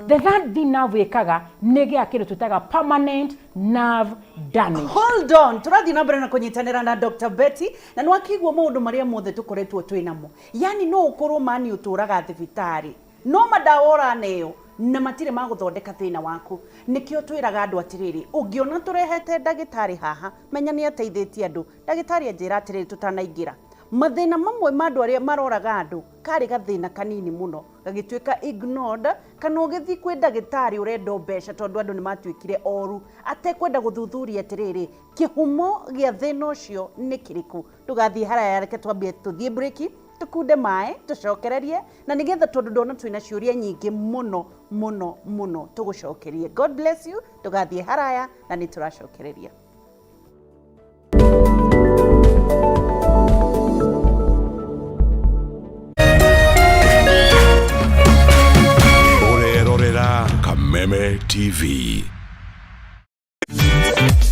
The third thing nerve ĩkaga nĩ ĩgĩaga kĩndũ tũtaga permanent nerve damage. Hold on, tũrathiĩ na mbere na kũnyitanĩra na Dr. Betty, na nĩ wakĩigua maũndũ marĩa mothe tũkoretwo twĩ namo. Yani no ũkorwo mani ũtũraga thibitarĩ, no madawa ũraneo na matirĩ ma gũthondeka thĩna waku. Nĩkĩo twĩraga andũ atĩrĩrĩ, ũngĩona tũrehete ndagĩtarĩ haha, menya nĩ ateithĩtie andũ. Ndagĩtarĩ anjĩra atĩrĩrĩ tũtanaingĩra, mathĩna mamwe ma andũ arĩa maroraga andũ karĩ gathĩna kanini mũno gagĩtuĩka ignored, kana ũgĩthiĩ kwĩ ndagĩtarĩ ũrenda mbeca tondũ andũ nĩ matuĩkire oru, atekwenda gũthuthuria atĩrĩrĩ, kĩhumo gĩa thĩna ũcio nĩ kĩrĩkũ. Ndũgathiĩ haraya, reke twambie tũthiĩ break, tũkunde maĩ, tũcokererie, na nĩgetha tondũ ndona twĩna ciũria nyingĩ mũno mũno mũno tũgũcokerie. God bless you, ndũgathiĩ haraya na nĩ tũracokereria. Ũrerorera Kameme TV.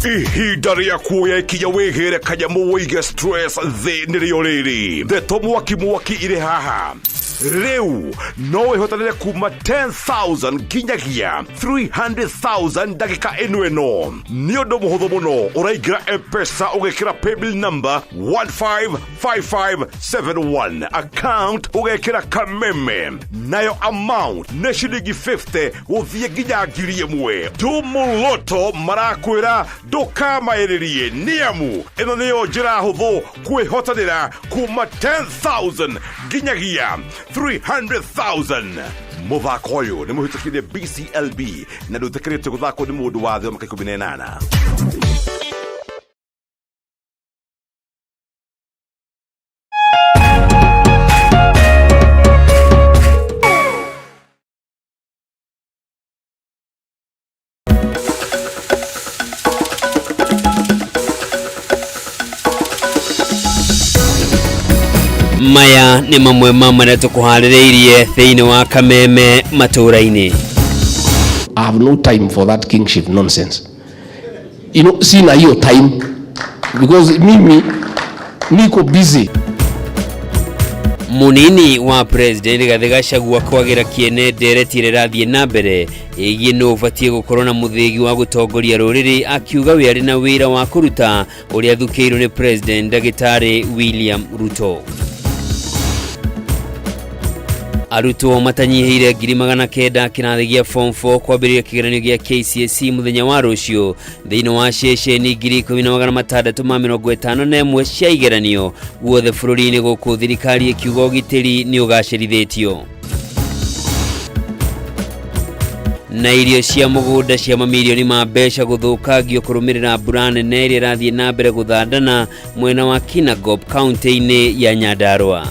Ihinda rĩa kuoya ikinya wĩgĩre kanyamũ wĩige stress thĩ nĩrĩo rĩrĩ. Ndeto mwaki mwaki irĩ haha. Rĩu no wĩhotanĩre kuma 10,000 nginyagia 300,000 ndagĩka ĩno ĩno. Nĩ ũndũ mũhũthũ mũno, ũraingĩra M-Pesa ũgekĩra paybill number 155571, account ũgekĩra Kameme, nayo amount nĩ ciringi 50 gũthiĩ nginya ngiri ĩmwe. Tumuloto marakwĩra ndũkamaĩrĩrie, nĩamu ĩno nĩyo njĩra hũthũ kwĩhotanĩra kuma 10,000 nginyagia 300,000. Mũthako ũyũ nĩ mũhĩtũkĩrie BCLB na ndũĩtĩkĩrĩtio gũthakwo nĩ mũndũ wa thĩ wa mĩaka 18. Maya nĩ mamwe ma marĩa tũkũharĩrĩirie thĩinĩ wa Kameme matũũra-inĩ. I have no time for that kingship nonsense. You know, sina hiyo time because mimi niko busy. Munini wa President Rigathi Gachagua kwagĩra kĩene ndereti ĩrĩa ĩrathiĩ na mbere ĩgiĩ nũ ũbatiĩ gũkorwo na mũthĩgi wa gũtongoria rũrĩrĩ, akiuga we arĩ na wĩra wa kũruta ũrĩa athukĩirwo nĩ President Ndagĩtarĩ William Ruto. Arutwo matanyihĩire 900,000 kĩrathi gĩa form 4 kwambĩrĩria kĩgeranio gĩa KCSE mũthenya wa rũciũ thĩinĩ wa ceceni 10,651 cia igeranio guothe bũrũri-inĩ, gũkũ thirikari ĩkiuga ũgitĩri nĩ ũgacĩrithĩtio. Na irio cia mũgũnda cia mamirioni ma mbeca gũthũkangio kũrũmĩrĩra mbura nene ĩrĩa ĩrathiĩ na mbere gũthandana mwena wa Kinangop kaunti-inĩ ya Nyandarua.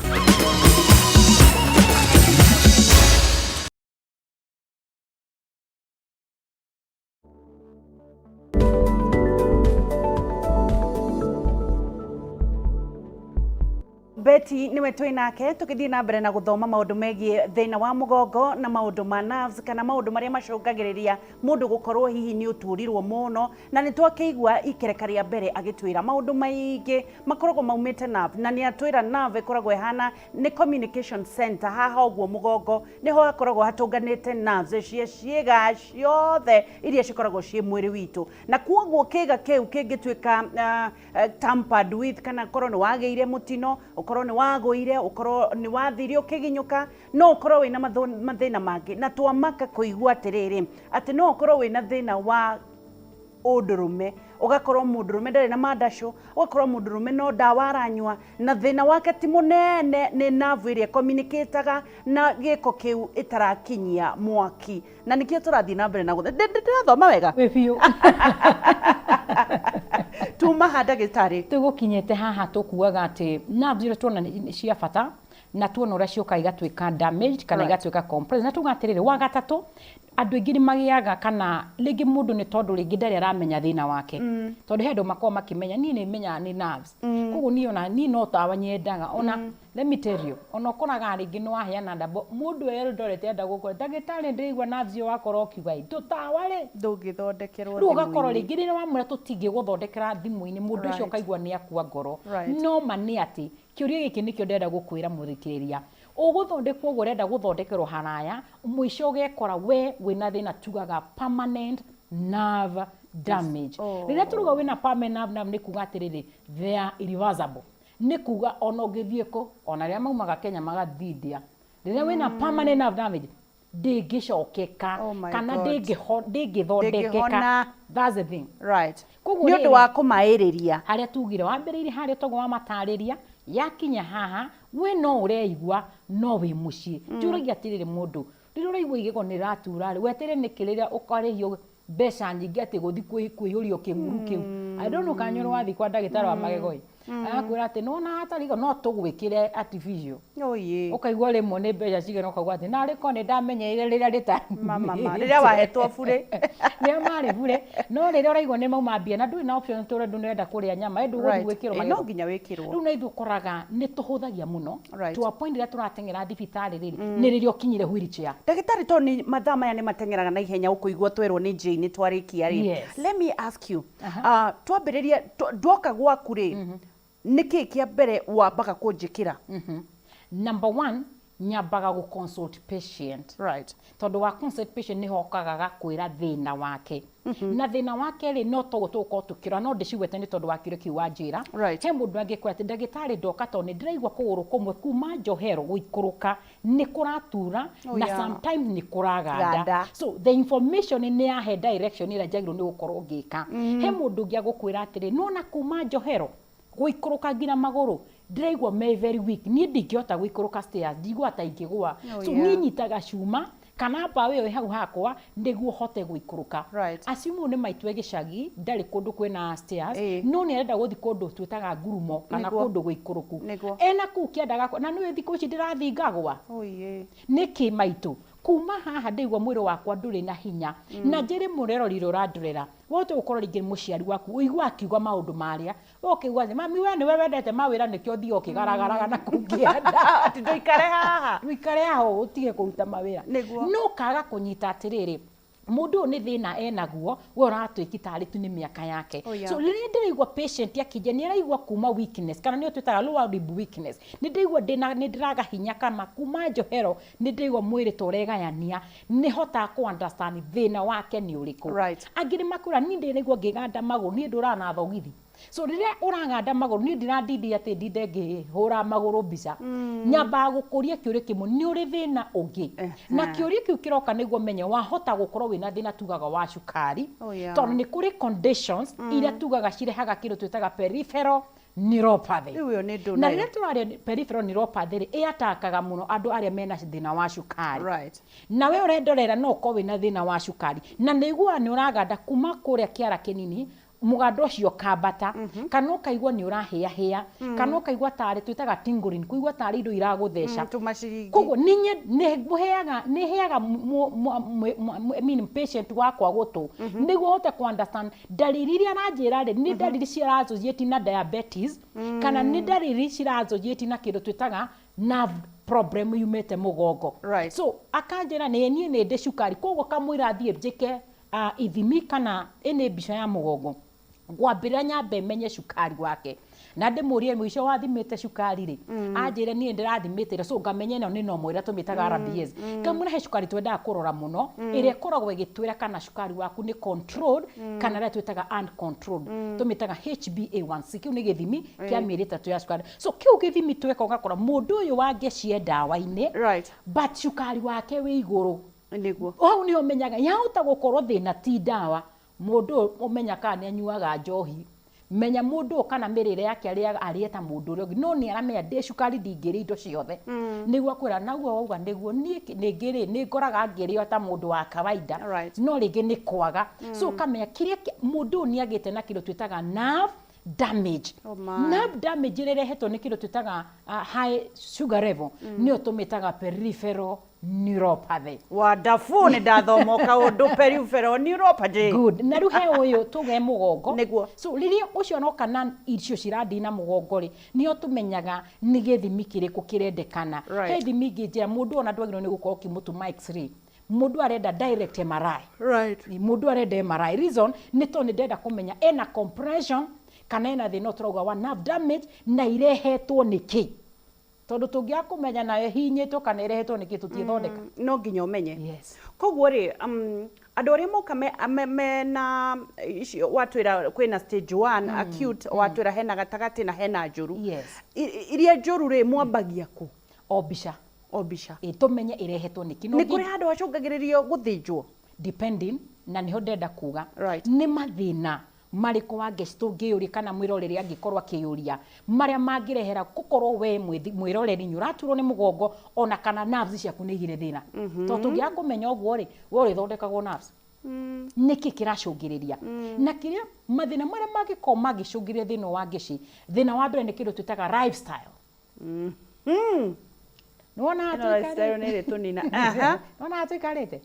Betty niwe twĩ nake tũgĩthiĩ na mbere na gũthoma maũndũ megiĩ thĩna wa mũgongo na maũndũ ma nerves, kana maũndũ marĩa macũngagĩrĩria mũndũ gũkorwo hihi nĩ ũturirwo mũno. Na nĩ twakĩigua ikereka rĩa mbere agĩtwĩra maũndũ maingĩ makoragwo maumĩte nerve, na nĩ atwĩra nerve ĩkoragwo ĩhana nĩ communication center. Haha ũguo mũgongo nĩho hakoragwo hatũnganĩte nerves cia ciĩga ciothe iria cikoragwo ciĩ mwĩrĩ witũ, na kuoguo kĩga kĩu kĩngĩtuĩka tampered with, kana korwo nĩ wagĩire mũtino, ũkorwo nĩ wagũire, ũkorwo nĩ wathire ũkĩginyũka, no ũkorwo wĩna mathĩna mangĩ. Na twamaka kũigua atĩrĩrĩ, atĩ no ũkorwo wĩna thĩna wa ũndũrũme, ũgakorwo mũndũrũme ndarĩ na mandacũ, ũgakorwo mũndũrũme no ndawa aranyua na thĩna wake ti mũnene, nĩ nerve ĩrĩa communicataga na gĩko kĩu ĩtarakinyia mwaki, na nĩkĩo tũrathiĩ na mbere na ndĩrathoma wega. Wĩ biũ. Tuma ha, ndagĩtarĩ? Tũgũkinyĩte haha tũkuaga atĩ nerves iria tuona nĩ cia bata, na tuona ũrĩa ciũkaga igatuĩka damaged kana igatuĩka compressed. Na tuga atĩrĩrĩ, wa gatatũ, andũ aingĩ nĩ magĩaga, kana rĩngĩ mũndũ nĩ tondũ rĩngĩ ndarĩ aramenya thĩna wake, tondũ he andũ makoragwo makĩmenya, niĩ nĩ menyaga nĩ nerves, koguo niĩ ona niĩ no tawa nyendaga. Ona let me tell you, ona ũkoraga rĩngĩ nĩ waheana ndambo mũndũ e Eldoret enda gũkora ndagĩtarĩ, ndĩraigua nerves ĩyo, wakorwo ũkiuga ĩ tũtawa rĩ ndũngĩthondekerwo rĩu ũgakorwo thimũ-inĩ. Rĩngĩ rĩrĩa wamwĩra tũtingĩgũthondekera thimũ-inĩ, mũndũ ũcio ũkaigua nĩ akua ngoro. No ma nĩ atĩ kĩũria gĩkĩ nĩkĩo ndĩrenda gũkwĩra mũthikĩrĩria, ũgũthondekwo ũguo ũrenda gũthondekerwo haraya, mũico ũgekora we wĩna thĩna tugaga permanent nerve damage. Rĩrĩa tũrauga wĩna permanent nerve damage, nĩ kuga atĩrĩrĩ, they are irreversible, nĩ kuga ona ũngĩthiĩ kũ, ona arĩa maumaga Kenya magathiĩ India, rĩrĩa wĩna permanent nerve damage ndĩngĩcokeka. Oh my Kana God. ndĩngĩthondekeka. Ndĩngĩhona. That's the thing. Koguo Nĩ ũndũ rĩrĩ, wa kũmaĩrĩria harĩa tugire wambĩrĩirie harĩa toguo wamatarĩria, yakinya haha we no ũreigua no wĩ mũciĩ. Njũragia atĩrĩrĩ, mũndũ rĩrĩa ũraigua igego nĩ rĩratura rĩ, weterere nĩkĩ rĩrĩa ũkarĩhio mbeca nyingĩ atĩ gũthiĩ kwĩihũrio kĩng'uru kĩu? I don't know kana nĩ ũrĩ wathiĩ kwa ndagĩtarĩ wa magego ĩ, agakwĩra atĩ nĩwona hatarĩ igego no tũgwĩkĩre artificial. Oye. Ũkaigua rĩmwe nĩ mbeca cigana, ũkaigua atĩ narĩ korwo nĩ ndamenyeire rĩrĩa rĩtarĩ Mama, ma, rĩrĩa wahetwo burĩ. Rĩrĩa marĩ burĩ. No rĩrĩa ũraigua nĩ mauma mbia na ndũrĩ na option, tondũ ndũrenda kũrĩa nyama ĩ, ndũgũthiĩ gwĩkĩrwo Ĩ, magego. No nginya wĩkĩrwo. Rĩu na ithuĩ ũkoraga nĩ tũhũthagia mũno to a point rĩrĩa tũrateng'era thibitarĩ rĩrĩ nĩ rĩrĩa ũkinyire wheelchair. Ndagĩtarĩ, tondũ nĩ mathaa maya nĩ mateng'eraga na ihenya, ũkũigua twerwo nĩ Jane twarĩkia rĩ, let me ask you, twambĩrĩrie, ndoka gwaku rĩ, nĩ kĩĩ kĩa mbere wambaga kũnjĩkĩra? Number one, nyambaga gũ consult patient. Tondũ wa consult patient nĩho okaga agakwĩra thĩna wake, na thĩna wake rĩ, no toguo tũgũkorwo tũkĩrora, no ndĩcigwete nĩ tondũ wa kĩũria kĩu wanjĩra. He mũndũ angĩkwĩra atĩ, ndagĩtarĩ, ndoka tondũ nĩ ndĩraigua kũgũrũ kũmwe kuma njohero gũikũrũka nĩ kũratura na sometimes nĩ kũraganda. Ganda. So the information nĩ yahe direction ĩrĩa njagĩrĩirwo nĩ gũkorwo ngĩka. He mũndũ ũngĩ agũkwĩra atĩrĩ, nona kuma njohero gũikũrũka nginya magũrũ ndĩraigua me very weak, niĩ ndingĩhota gũikũrũka stairs, ndiguaga ta ingĩgũa. So niĩ nyitaga cuma kana mbaũ ĩyo ĩ hau hakwa nĩguo hote gũikũrũka. Assume ũyũ nĩ maitũ e gĩcagi, ndarĩ kũndũ kwĩna stairs, no nĩ arenda gũthiĩ kũndũ twĩtaga ngurumo kana kũndũ gũikũrũku. Ena kũu kĩanda gakwa, na nĩũĩ thikũ ici ndĩrathiĩ ngagwa. Nĩkĩ maitũ? Kuma haha ndĩigua mwĩrĩ wakwa ndũrĩ na hinya. Na njĩrĩ mũrerori ũrandorera, we ũtũgũkorwo rĩngĩ nĩ mũciari waku, ũigua akiuga maũndũ marĩa we ũkĩigua atĩ mami, we nĩwe wendete mawĩra, nĩkĩo ũthiaga ũkĩgaragaraga na kũu kĩanda. Atĩ ndũikare haha. Ndũikare haha ũtige kũruta mawĩra. No kaga kũnyita atĩrĩrĩ, Mũndũ ũyũ nĩ thĩna enaguo, we ũratwĩki tarĩ tu nĩ mĩaka yake. Oh, yeah. So rĩrĩa ndĩraigua patient akĩnjia nĩ araigua kuma weakness, kana nĩyo twĩtaga lower rib weakness, nĩ ndĩraigua ndĩna nĩ ndĩraga hinya, kana kuma njohero nĩ ndĩraigua mwĩrĩ ta ũregayania, nĩ hotaga kũ understand thĩna wake nĩ ũrĩkũ. Angĩ nĩ makwĩra, niĩ ndĩraigua ngĩganda magũrũ, niĩ ndũraga na thogithi. So rĩrĩa ũraganda magũrũ, niĩ ndiradindi atĩ ndinde ngĩhũra magũrũ mbica. Nyambaga gũkũria kĩũria kĩmwe, nĩ ũrĩ thĩna ũngĩ? Na kĩũria kĩu kĩroka nĩguo menye wahota gũkorwo wĩna thĩna tugaga wa cukari. Oh, yeah. Tondũ nĩ kũrĩ conditions iria tugaga cirehaga kĩndũ twĩtaga peripheral neuropathy. Rĩu ĩyo nĩ ndũ Na nayo. rĩrĩa tũraria peripheral neuropathy rĩ, ĩatakaga mũno andũ arĩa mena thĩna wa cukari. Na we ũrendorera no ũkorwo wĩna thĩna wa cukari, na nĩ iguaga nĩ ũraganda kuma kũrĩa kĩara kĩnini, mũganda ũcio ũkambata, kana ũkaigua nĩ ũrahĩahĩa, kana ũkaigua tarĩ twĩtaga tingling, kũigua tarĩ indo iragũtheca. Tũmaciringi. Koguo nĩ heaga I mean, patient wakwa gũtũ, nĩguo hote kũ understand ndariri iria aranjĩra rĩ, nĩ ndariri cira associate na diabetes, kana nĩ ndariri cira associate na kĩndũ twĩtaga nerve problem yumĩte mũgongo. So akanjĩra nĩ niĩ nĩ ndĩ cukari, koguo kamũira thiĩ njĩke ithimi kana ĩnĩ mbica ya mũgongo, ngwambĩrĩra nyambe menye cukari wake, na ndĩmũrie mũico wathimĩte cukari rĩ, anjĩre niĩ ndĩrathimĩte, so ngamenya ĩno nĩ normal ĩrĩa tũmĩtaga RBS. Ngamwĩra he cukari twendaga kũrora mũno, ĩrĩa ĩkoragwo ĩgĩtwĩra kana cukari waku nĩ controlled, kana ĩrĩa twĩtaga uncontrolled, tũmĩtaga HbA1c. Kĩu nĩ gĩthimi kĩa mĩeri 3 ya cukari. So kĩu gĩthimi tweka ũgakora mũndũ ũyũ wangĩcie ndawa-inĩ, but cukari wake wĩ igũrũ. Nĩguo. Hau nĩho ũmenyaga yahota gũkorwo thĩna ti ndawa. Mũndũ ũyũ ũmenya kana nĩ anyuaga njohi, menya mũndũ ũyũ kana mĩrĩre yake arĩaga arĩe ta mũndũ ũrĩa ũngĩ, no nĩ aramenya ndĩ cukari ndingĩrĩa indo ciothe. Nĩguo akwĩra naguo wauga nĩguo niĩ rĩngĩ rĩ nĩ ngoraga ngĩrĩo ta mũndũ wa kawaida, no rĩngĩ nĩ kwaga. So ũkamenya kĩrĩa mũndũ ũyũ nĩ agĩte na kĩndũ twĩtaga nerve damage. Oh my. Nerve damage ĩrĩa ĩrehetwo nĩ kĩndũ twĩtaga high sugar level, nĩyo tũmĩtaga peripheral neuropathy. Wonderful, nĩ ndathoma kaũndũ peripheral neuropathy. Good. Na rĩu he ũyũ tuge mũgongo. Nĩguo. So rĩrĩa ũcio aroka na icio cirandina na mũgongo rĩ, nĩho tũmenyaga nĩ gĩthimi kĩrĩkũ kĩrendekana. He ithimi ingĩ njĩra mũndũ ona ndwagĩrĩirwo nĩ gũkorwo ũkĩmũtũma x-ray. Mũndũ arenda direct MRI. Mũndũ arenda MRI. Reason nĩ tondũ nĩ ndĩrenda kũmenya ena compression kana ena thĩna tũrauga wa nerve damage na irehetwo nĩ kĩ. Tondũ tũngĩaga kũmenya nayo hinyĩtwo kana ĩrehetwo nĩ kĩ tũtiĩthondeka. No nginya ũmenye. Yes. Koguo rĩ, andũ arĩa moka mena icio watwĩra kwĩna stage 1 acute, watwĩra hena gatagatĩ na hena njũru. Yes. Iria njũru rĩ, mwambagia kũ? O mbica. O mbica. Ĩ, tũmenye ĩrehetwo nĩ kĩ. Nĩ kũrĩ handũ hacũngagĩrĩrio gũthĩnjwo? Depending, na nĩho ndĩrenda kuga. Nĩ mathĩna marĩkũ wangeci tũngĩyũria kana mwĩroreri angĩkorwo akĩyũria marĩa mangĩrehera gũkorwo we mwĩroreri nĩ ũraturwo nĩ mũgongo ona kana nerves ciaku nĩ igĩrĩ thĩna. Tondũ tũngĩaga kũmenya ũguo rĩ, we ũrĩthondekagwo nerves. Nĩkĩ kĩracũngĩrĩria? Na kĩrĩa mathĩna marĩa mangĩkorwo mangĩcũngĩrĩria thĩna wa ngeci, thĩna wa mbere nĩ kĩndũ twĩtaga lifestyle. Nĩwona Ĩno lifestyle nĩ ĩrĩtũnina. Aha. Nĩwona tũikarĩte?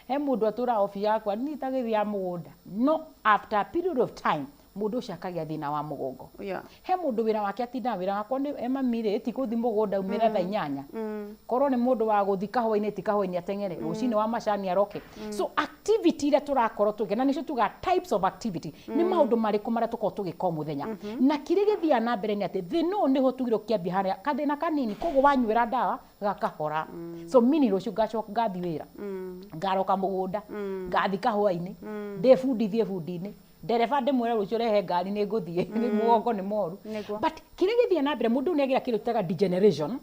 He mũndũ atũraga obi yakwa, niĩ itagĩthiaga mũgũnda. No after a period of time, mũndũ ũcio akagĩa thĩna wa mũgongo. He mũndũ wĩra wake atindaga, wĩra wakwa nĩ, mami rĩ, ti gũthiĩ mũgũnda umĩra thaa inyanya. Korwo nĩ mũndũ wa gũthiĩ kahũa-inĩ, ti kahũa-inĩ ateng'ere, rũcinĩ wa macani aroke. So activity iria tũrakorwo tũgĩka, na nĩcio tugaga types of activity, nĩ maũndũ marĩkũ marĩa tũkoragwo tũgĩka o mũthenya. Na kĩrĩa gĩthiaga na mbere nĩ atĩ thĩna ũyũ nĩho tugire ũkĩambia harĩa kathĩna kanini, koguo wanyuĩra ndawa gakahora. So mini rũciũ ngacoka ngathiĩ wĩra, ngaroka mũgũnda, ngathiĩ kahũa-inĩ, ndĩbundithie bundi-inĩ, ndereba ndĩmwĩre rũciũ rehe ngari nĩ ngũthiĩ, mũgongo nĩ moru. But kĩrĩa gĩthiaga na mbere, mũndũ nĩ agĩa kĩndũ twĩtaga degeneration,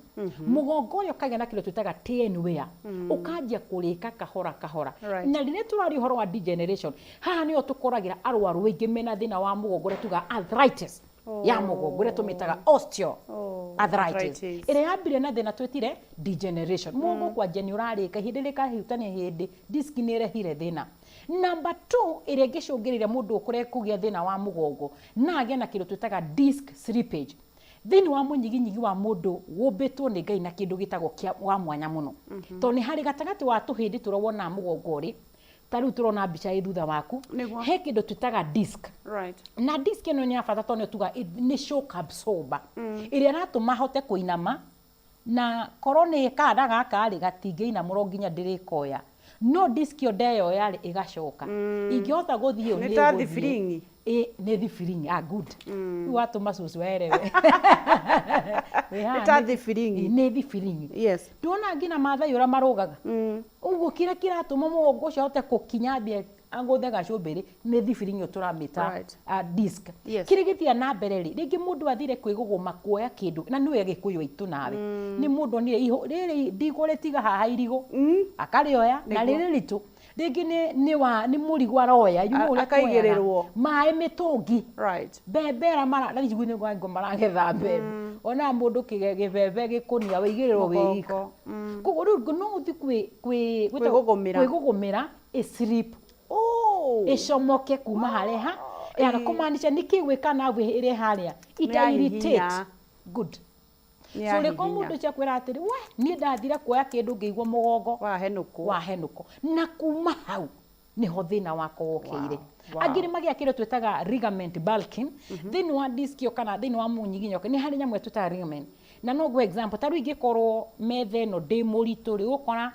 mũgongo ũrĩa ũkagĩa na kĩndũ twĩtaga tear and wear, ũkanjia kũrĩka kahora kahora. Na rĩrĩa tũraria ũhoro wa degeneration, haha nĩho tũkoragĩra arwaru aingĩ mena thĩna wa mũgongo ũrĩa tugaga arthritis ya mũgongo ũrĩa tũmĩtaga osteoarthritis. Ĩrĩa yambire na thĩna twĩtire degeneration. Mũgongo kwanjia nĩ ũrarĩka, ihĩndĩ rĩkahutania ihĩndĩ, disk nĩ ĩrehire thĩna. Number 2 ĩrĩa ĩngĩcũngĩrĩria mũndũ ũkũre kũgĩa thĩna wa mũgongo na agĩe na kĩndũ twĩtaga disc slippage. Thĩinĩ wa mũnyiginyigi wa mũndũ wũmbĩtwo nĩ Ngai na kĩndũ gĩtagwo kĩa wa mwanya mũno. Tondũ nĩ harĩ gatagatĩ wa tũhĩndĩ tũrĩa wonaga mũgongo ũrĩ, ta rĩu tũrona mbica ĩ thutha waku, he kĩndũ twĩtaga disc. Na disc ĩno nĩ ya bata tondũ nĩ tugaga nĩ shock absorber. Ĩrĩa ĩratũma hote kũinama, na korwo nĩ kana gaka rĩ, gatingĩinamũrwo nginya ndĩrĩkoya. No disk ĩyo ndeyoya rĩ, ĩgacoka. Ingĩhota gũthiĩ ũũ, Nĩ ta nĩngũthiĩ. thibiring'i. Ĩ, nĩ thibiring'i. Ah, good. Rĩu watũma cũcũ erewe. Wĩ haha Nĩ ta nĩ- thibiring'i. Nĩ thibiring'i. Yes. Ndwona nginya Maathai ũrĩa marũgaga? Ũguo kĩrĩa kĩratũma mũgongo ũcio ahote kũkinya ambie agũthe gacumbĩrĩ nĩ thibiring'i ĩyo tũramĩta disc. Kĩrĩa gĩthiaga na mbere rĩ, rĩngĩ mũndũ athire kwĩgũgũma kuoya kĩndũ, na nĩwe Gĩkũyũ aitũ nawe, nĩ mũndũ onire rĩrĩ ndigũrĩtiga haha irigũ, akarĩoya na rĩrĩ ritũ, rĩngĩ nĩ nĩ wa nĩ mũrigo aroya, you know ũrĩa tuoyaga, Akaigĩrĩrwo. maĩ mĩtũngi, mbembe ĩrĩa mara, na njiguĩ nĩ ngo maragetha mbembe, onaga mũndũ kĩbebe gĩkũnia waigĩrĩrwo wĩ wika. Mũgongo. Koguo rĩu no ũthiĩ kwĩ kwĩ Kwĩgũgũmĩra. kwĩgũgũmĩra ĩ slip ĩcomoke kuma harĩa ha ya kũmaanisha nĩkĩ gwĩka nerve ĩrĩ harĩa ita irritate. Nĩyahihinya. Good. Nĩ So rĩko yahihinya. mũndũ ũcio akwĩra atĩrĩ, we niĩ ndathire kuoya kĩndũ ngĩigua mũgongo Wahenũkwo. Wahenũkwo, na kuma hau niho thĩna wakwa wokĩire. Wow. Angĩ nĩ magĩa kĩndũ twĩtaga ligament bulking thĩinĩ wa disc ĩyo kana thĩinĩ wa mũnyiginyio, nĩ harĩ nyamũ ĩyo twĩtaga ligament. Na no ngũhe example, ta rĩu ingĩkorwo metha ĩno ndĩ mũritũ rĩ, ũgũkora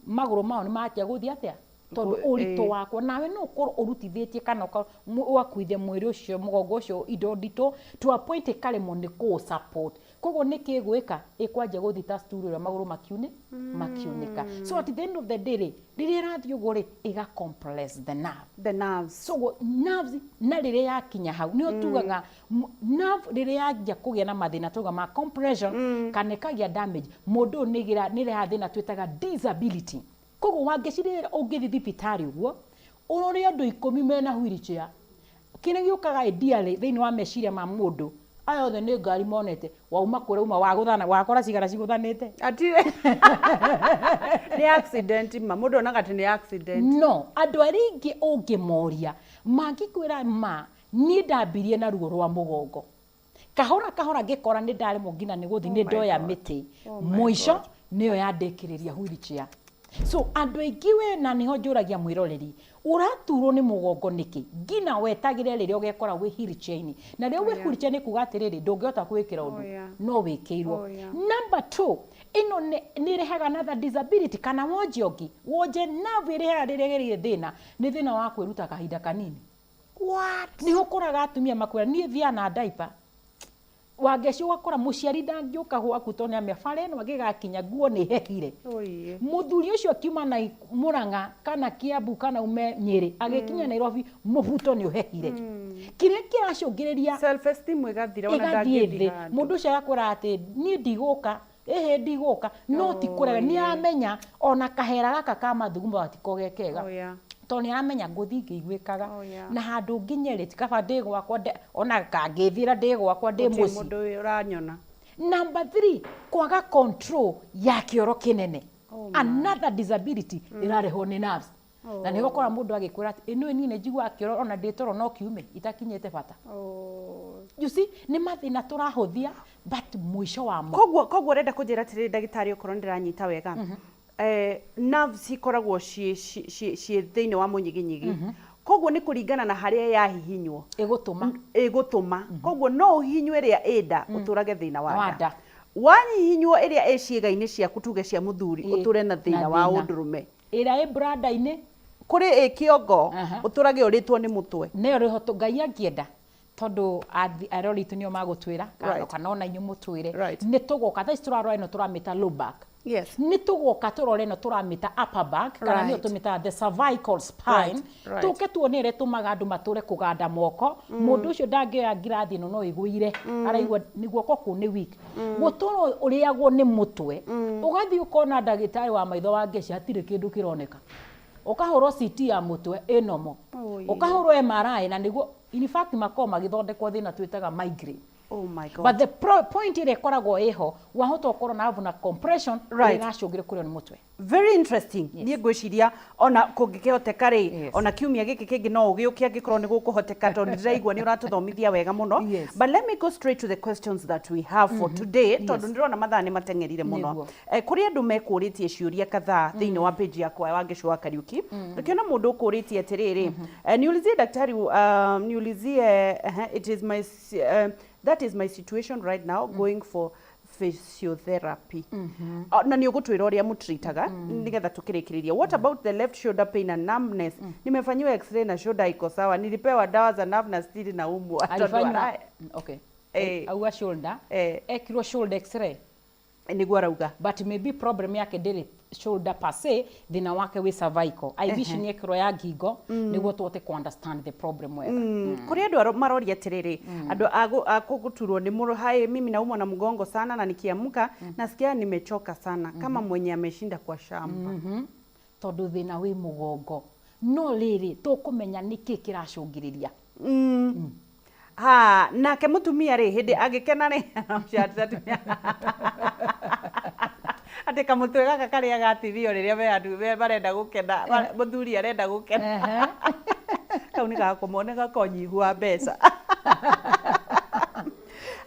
magũrũ mayo nĩ manjia gũthiĩ atĩa, tondũ ũritũ wakwa, nawe no ũkorwo ũrutithĩtie kana ũgakuithia mwĩrĩ ũcio, mũgongo ũcio indo nditũ to a point ĩkaremwo nĩ kũ support. Koguo nĩ kĩ ĩgwĩka, ĩkwanjia gũthiĩ ta stool ũrĩa magũrũ makiunĩka. So at the end of the day rĩ, rĩrĩa ĩrathiĩ ũguo rĩ, ĩga compress the nerve. The nerves. So nerves, na rĩrĩa yakinya hau nĩyo tugaga nerve rĩrĩa yanjia kũgĩa na mathĩna tuga ma compression kana ĩkagĩa damage, mũndũ ũyũ nĩ ĩrehaga thĩna twĩtaga disability. Koguo wangĩcirĩra ũngĩthiĩ thibitarĩ ũguo ũrore andũ 10 mena wheelchair, kĩrĩa gĩũkaga ideally thĩinĩ wa meciria ma mũndũ, aya othe nĩ ngari monete, wauma kũrĩa uma wagũthana, wakora cigara cigũthanĩte. Atire. Nĩ accident ma, mũndũ onaga atĩ nĩ accident. No, andũ arĩa aingĩ ũngĩmoria, mangĩkwĩra ma, niĩ ndambirie na ruo rwa mũgongo. Kahora kahora ngĩkora nĩ ndaremwo nginya nĩ gũthiĩ, nĩ ndoya mĩtĩ. Mũico nĩyo yandĩkĩrĩria wheelchair. So andũ aingĩ we, na nĩho njũragia mwĩroreri, ũraturwo nĩ mũgongo nĩkĩ? Nginya wetagĩre rĩrĩa ũgekora wĩ wheelchair-inĩ. Na rĩrĩa wĩ wheelchair nĩ kuga atĩrĩrĩ, ndũngĩhota kwĩĩkĩra ũndũ, no wĩkĩirwo. Number 2, ĩno nĩ ĩrehaga another disability kana wonje ũngĩ. Wonje nerve ĩrehaga rĩrĩa ĩrĩ thĩna, nĩ thĩna wa kwĩruta kahinda kanini. What? Nĩho ũkoraga atumia makwĩra, niĩ thiaga na diaper. Wangeci ũgakora mũciari ndangĩũka gwaku tondũ nĩamenya bara ĩno angĩgakinya nguo nĩ hehire. Mũthuri ũcio akiuma na Murang'a kana Kiambu kana ume Nyĩrĩ agĩkinya Nairobi mũbuto nĩ ũhehire. Kĩrĩa kĩracũngĩrĩria self esteem ĩgathira ona ĩgathiĩ ndangĩthiĩ thĩ. handũ. Mũndũ ũcio agakwĩra atĩ niĩ ndigũka, ĩhĩ ndigũka, no ti kũrega, nĩ aramenya ona kahera gaka ka mathugumo gatiko ge kega. Tondũ nĩ aramenya ngũthiĩ ngĩiguĩkaga. Na handũ nginye rĩ, ti kaba ndĩ gwakwa, ona kangĩthiĩra ndĩ gwakwa ndĩ Gũtirĩ mũciĩ. mũndũ ũranyona. Number 3, kwaga control ya kĩoro kĩnene. Another disability ĩrarehwo nĩ nerves. Na nĩ ũgũkora mũndũ agĩkwĩra atĩ, ĩno niĩ nĩ njiguaga kĩoro ona ndĩ toro no kiume itakinyĩte bata. You see, nĩ mathĩna tũrahũthia, but mũico wamo. Koguo ũrenda kũnjĩra atĩrĩrĩ ndagĩtarĩ, okorwo nĩndĩranyita wega. Nerves ikoragwo ciĩ thĩinĩ wa mũnyiginyigi. Koguo nĩ kũringana na harĩa yahihinywo. Ĩgũtũma. Ĩgũtũma. Koguo no ũhihinywo ĩrĩa ĩ nda, ũtũrage thĩna wa Wa nda. nda. Wahihinywo ĩrĩa ĩ ciĩga-inĩ ciaku tuge cia mũthuri, ũtũre na thĩna Na wa thĩna. ũndũrũme. Ĩrĩa ĩ brada-inĩ. Kũrĩ ĩ kĩongo, ũtũrage ũrĩtwo nĩ mũtwe. Nĩyo rĩho Ngai angĩenda, tondũ arori aitũ nĩo magũtwĩra, kana ona inyuĩ mũtwĩre. Nĩ tũgoka, thaa ici tũrarora ĩno tũramĩta low back. Nĩ tũgoka tũrore ĩno tũramĩta upper back, kana nĩyo tũmĩtaga the cervical spine. Tũke tuone ĩrĩa ĩtũmaga andũ matũre kũganda moko. Mũndũ ũcio ndangĩoya ngirathi ĩno no ĩgũire. Araigua nĩ guoko kũu nĩ weak. Gũtũra ũrĩagwo nĩ mũtwe. Ũgathiĩ ũkona ndagĩtarĩ wa maitho wa ngeci hatirĩ kĩndũ kĩroneka. Ũkahũrwo CT ya mũtwe ĩ normal. Ũkahũrwo MRI na nĩguo in fact makoragwo magĩthondekwo thĩna twĩtaga migraine. Oh my God. But the point ĩrĩa ĩkoragwo ĩho, wahota gũkorwo na na compression ĩrĩa ĩracũngĩrĩria kũrĩo nĩ mũtwe. Very interesting. Niĩ ngwĩciria ona kũngĩkĩhoteka rĩ, ona kiumia gĩkĩ kĩngĩ no ũgĩũke angĩkorwo nĩ gũkũhoteka, tondũ ndĩraigua nĩ ũratũthomithia wega mũno. But let me go straight to the questions that we have for today, tondũ ndĩrona mathaa nĩ mateng'erire mũno. Kũrĩ andũ mekũrĩtie ciũria kadhaa thĩinĩ wa page yakwa ya Wangeci wa Kariuki. Ngĩona mũndũ ũkũrĩtie atĩrĩrĩ, niulizie daktari, niulizie, it is my that is my situation right now, going for Physiotherapy. Na nĩ ũgũtwĩra ũrĩa mũtritaga nĩgetha tũkĩrĩkĩrĩria. What about the left shoulder pain and numbness? Nimefanyiwa X-ray na shoulder iko sawa, nilipewa dawa za nerve na still naumwa. Tondũ Alifanywa okay. Auga shoulder. Ekirwo shoulder X-ray. Nĩguo arauga. But maybe problem yake ndĩrĩ shoulder per se, thĩna wake wĩ cervical. I wish nĩ ekirwo ya ngingo nĩguo tũhote ku understand the problem wega. Kũrĩ andũ maroria atĩrĩrĩ, andũ a gũturwo nĩ mũro, "Hi, mimi naumwa na mgongo sana na nikiamka nasikia nimechoka sana kama mwenye ameshinda kwa shamba." Tondũ thĩna wĩ mũgongo, no rĩrĩ tũkũmenya nĩkĩ kĩracũngĩrĩria. Ha, nake mũtumia rĩ, hĩndĩ angĩkena rĩ, atumia atĩ kamũtwe gaka karĩaga TV o rĩrĩa me andũ marenda gũkena, mũthuri arenda gũkena. Kau nĩ gakũmwo nĩ gakonyihu wa mbeca.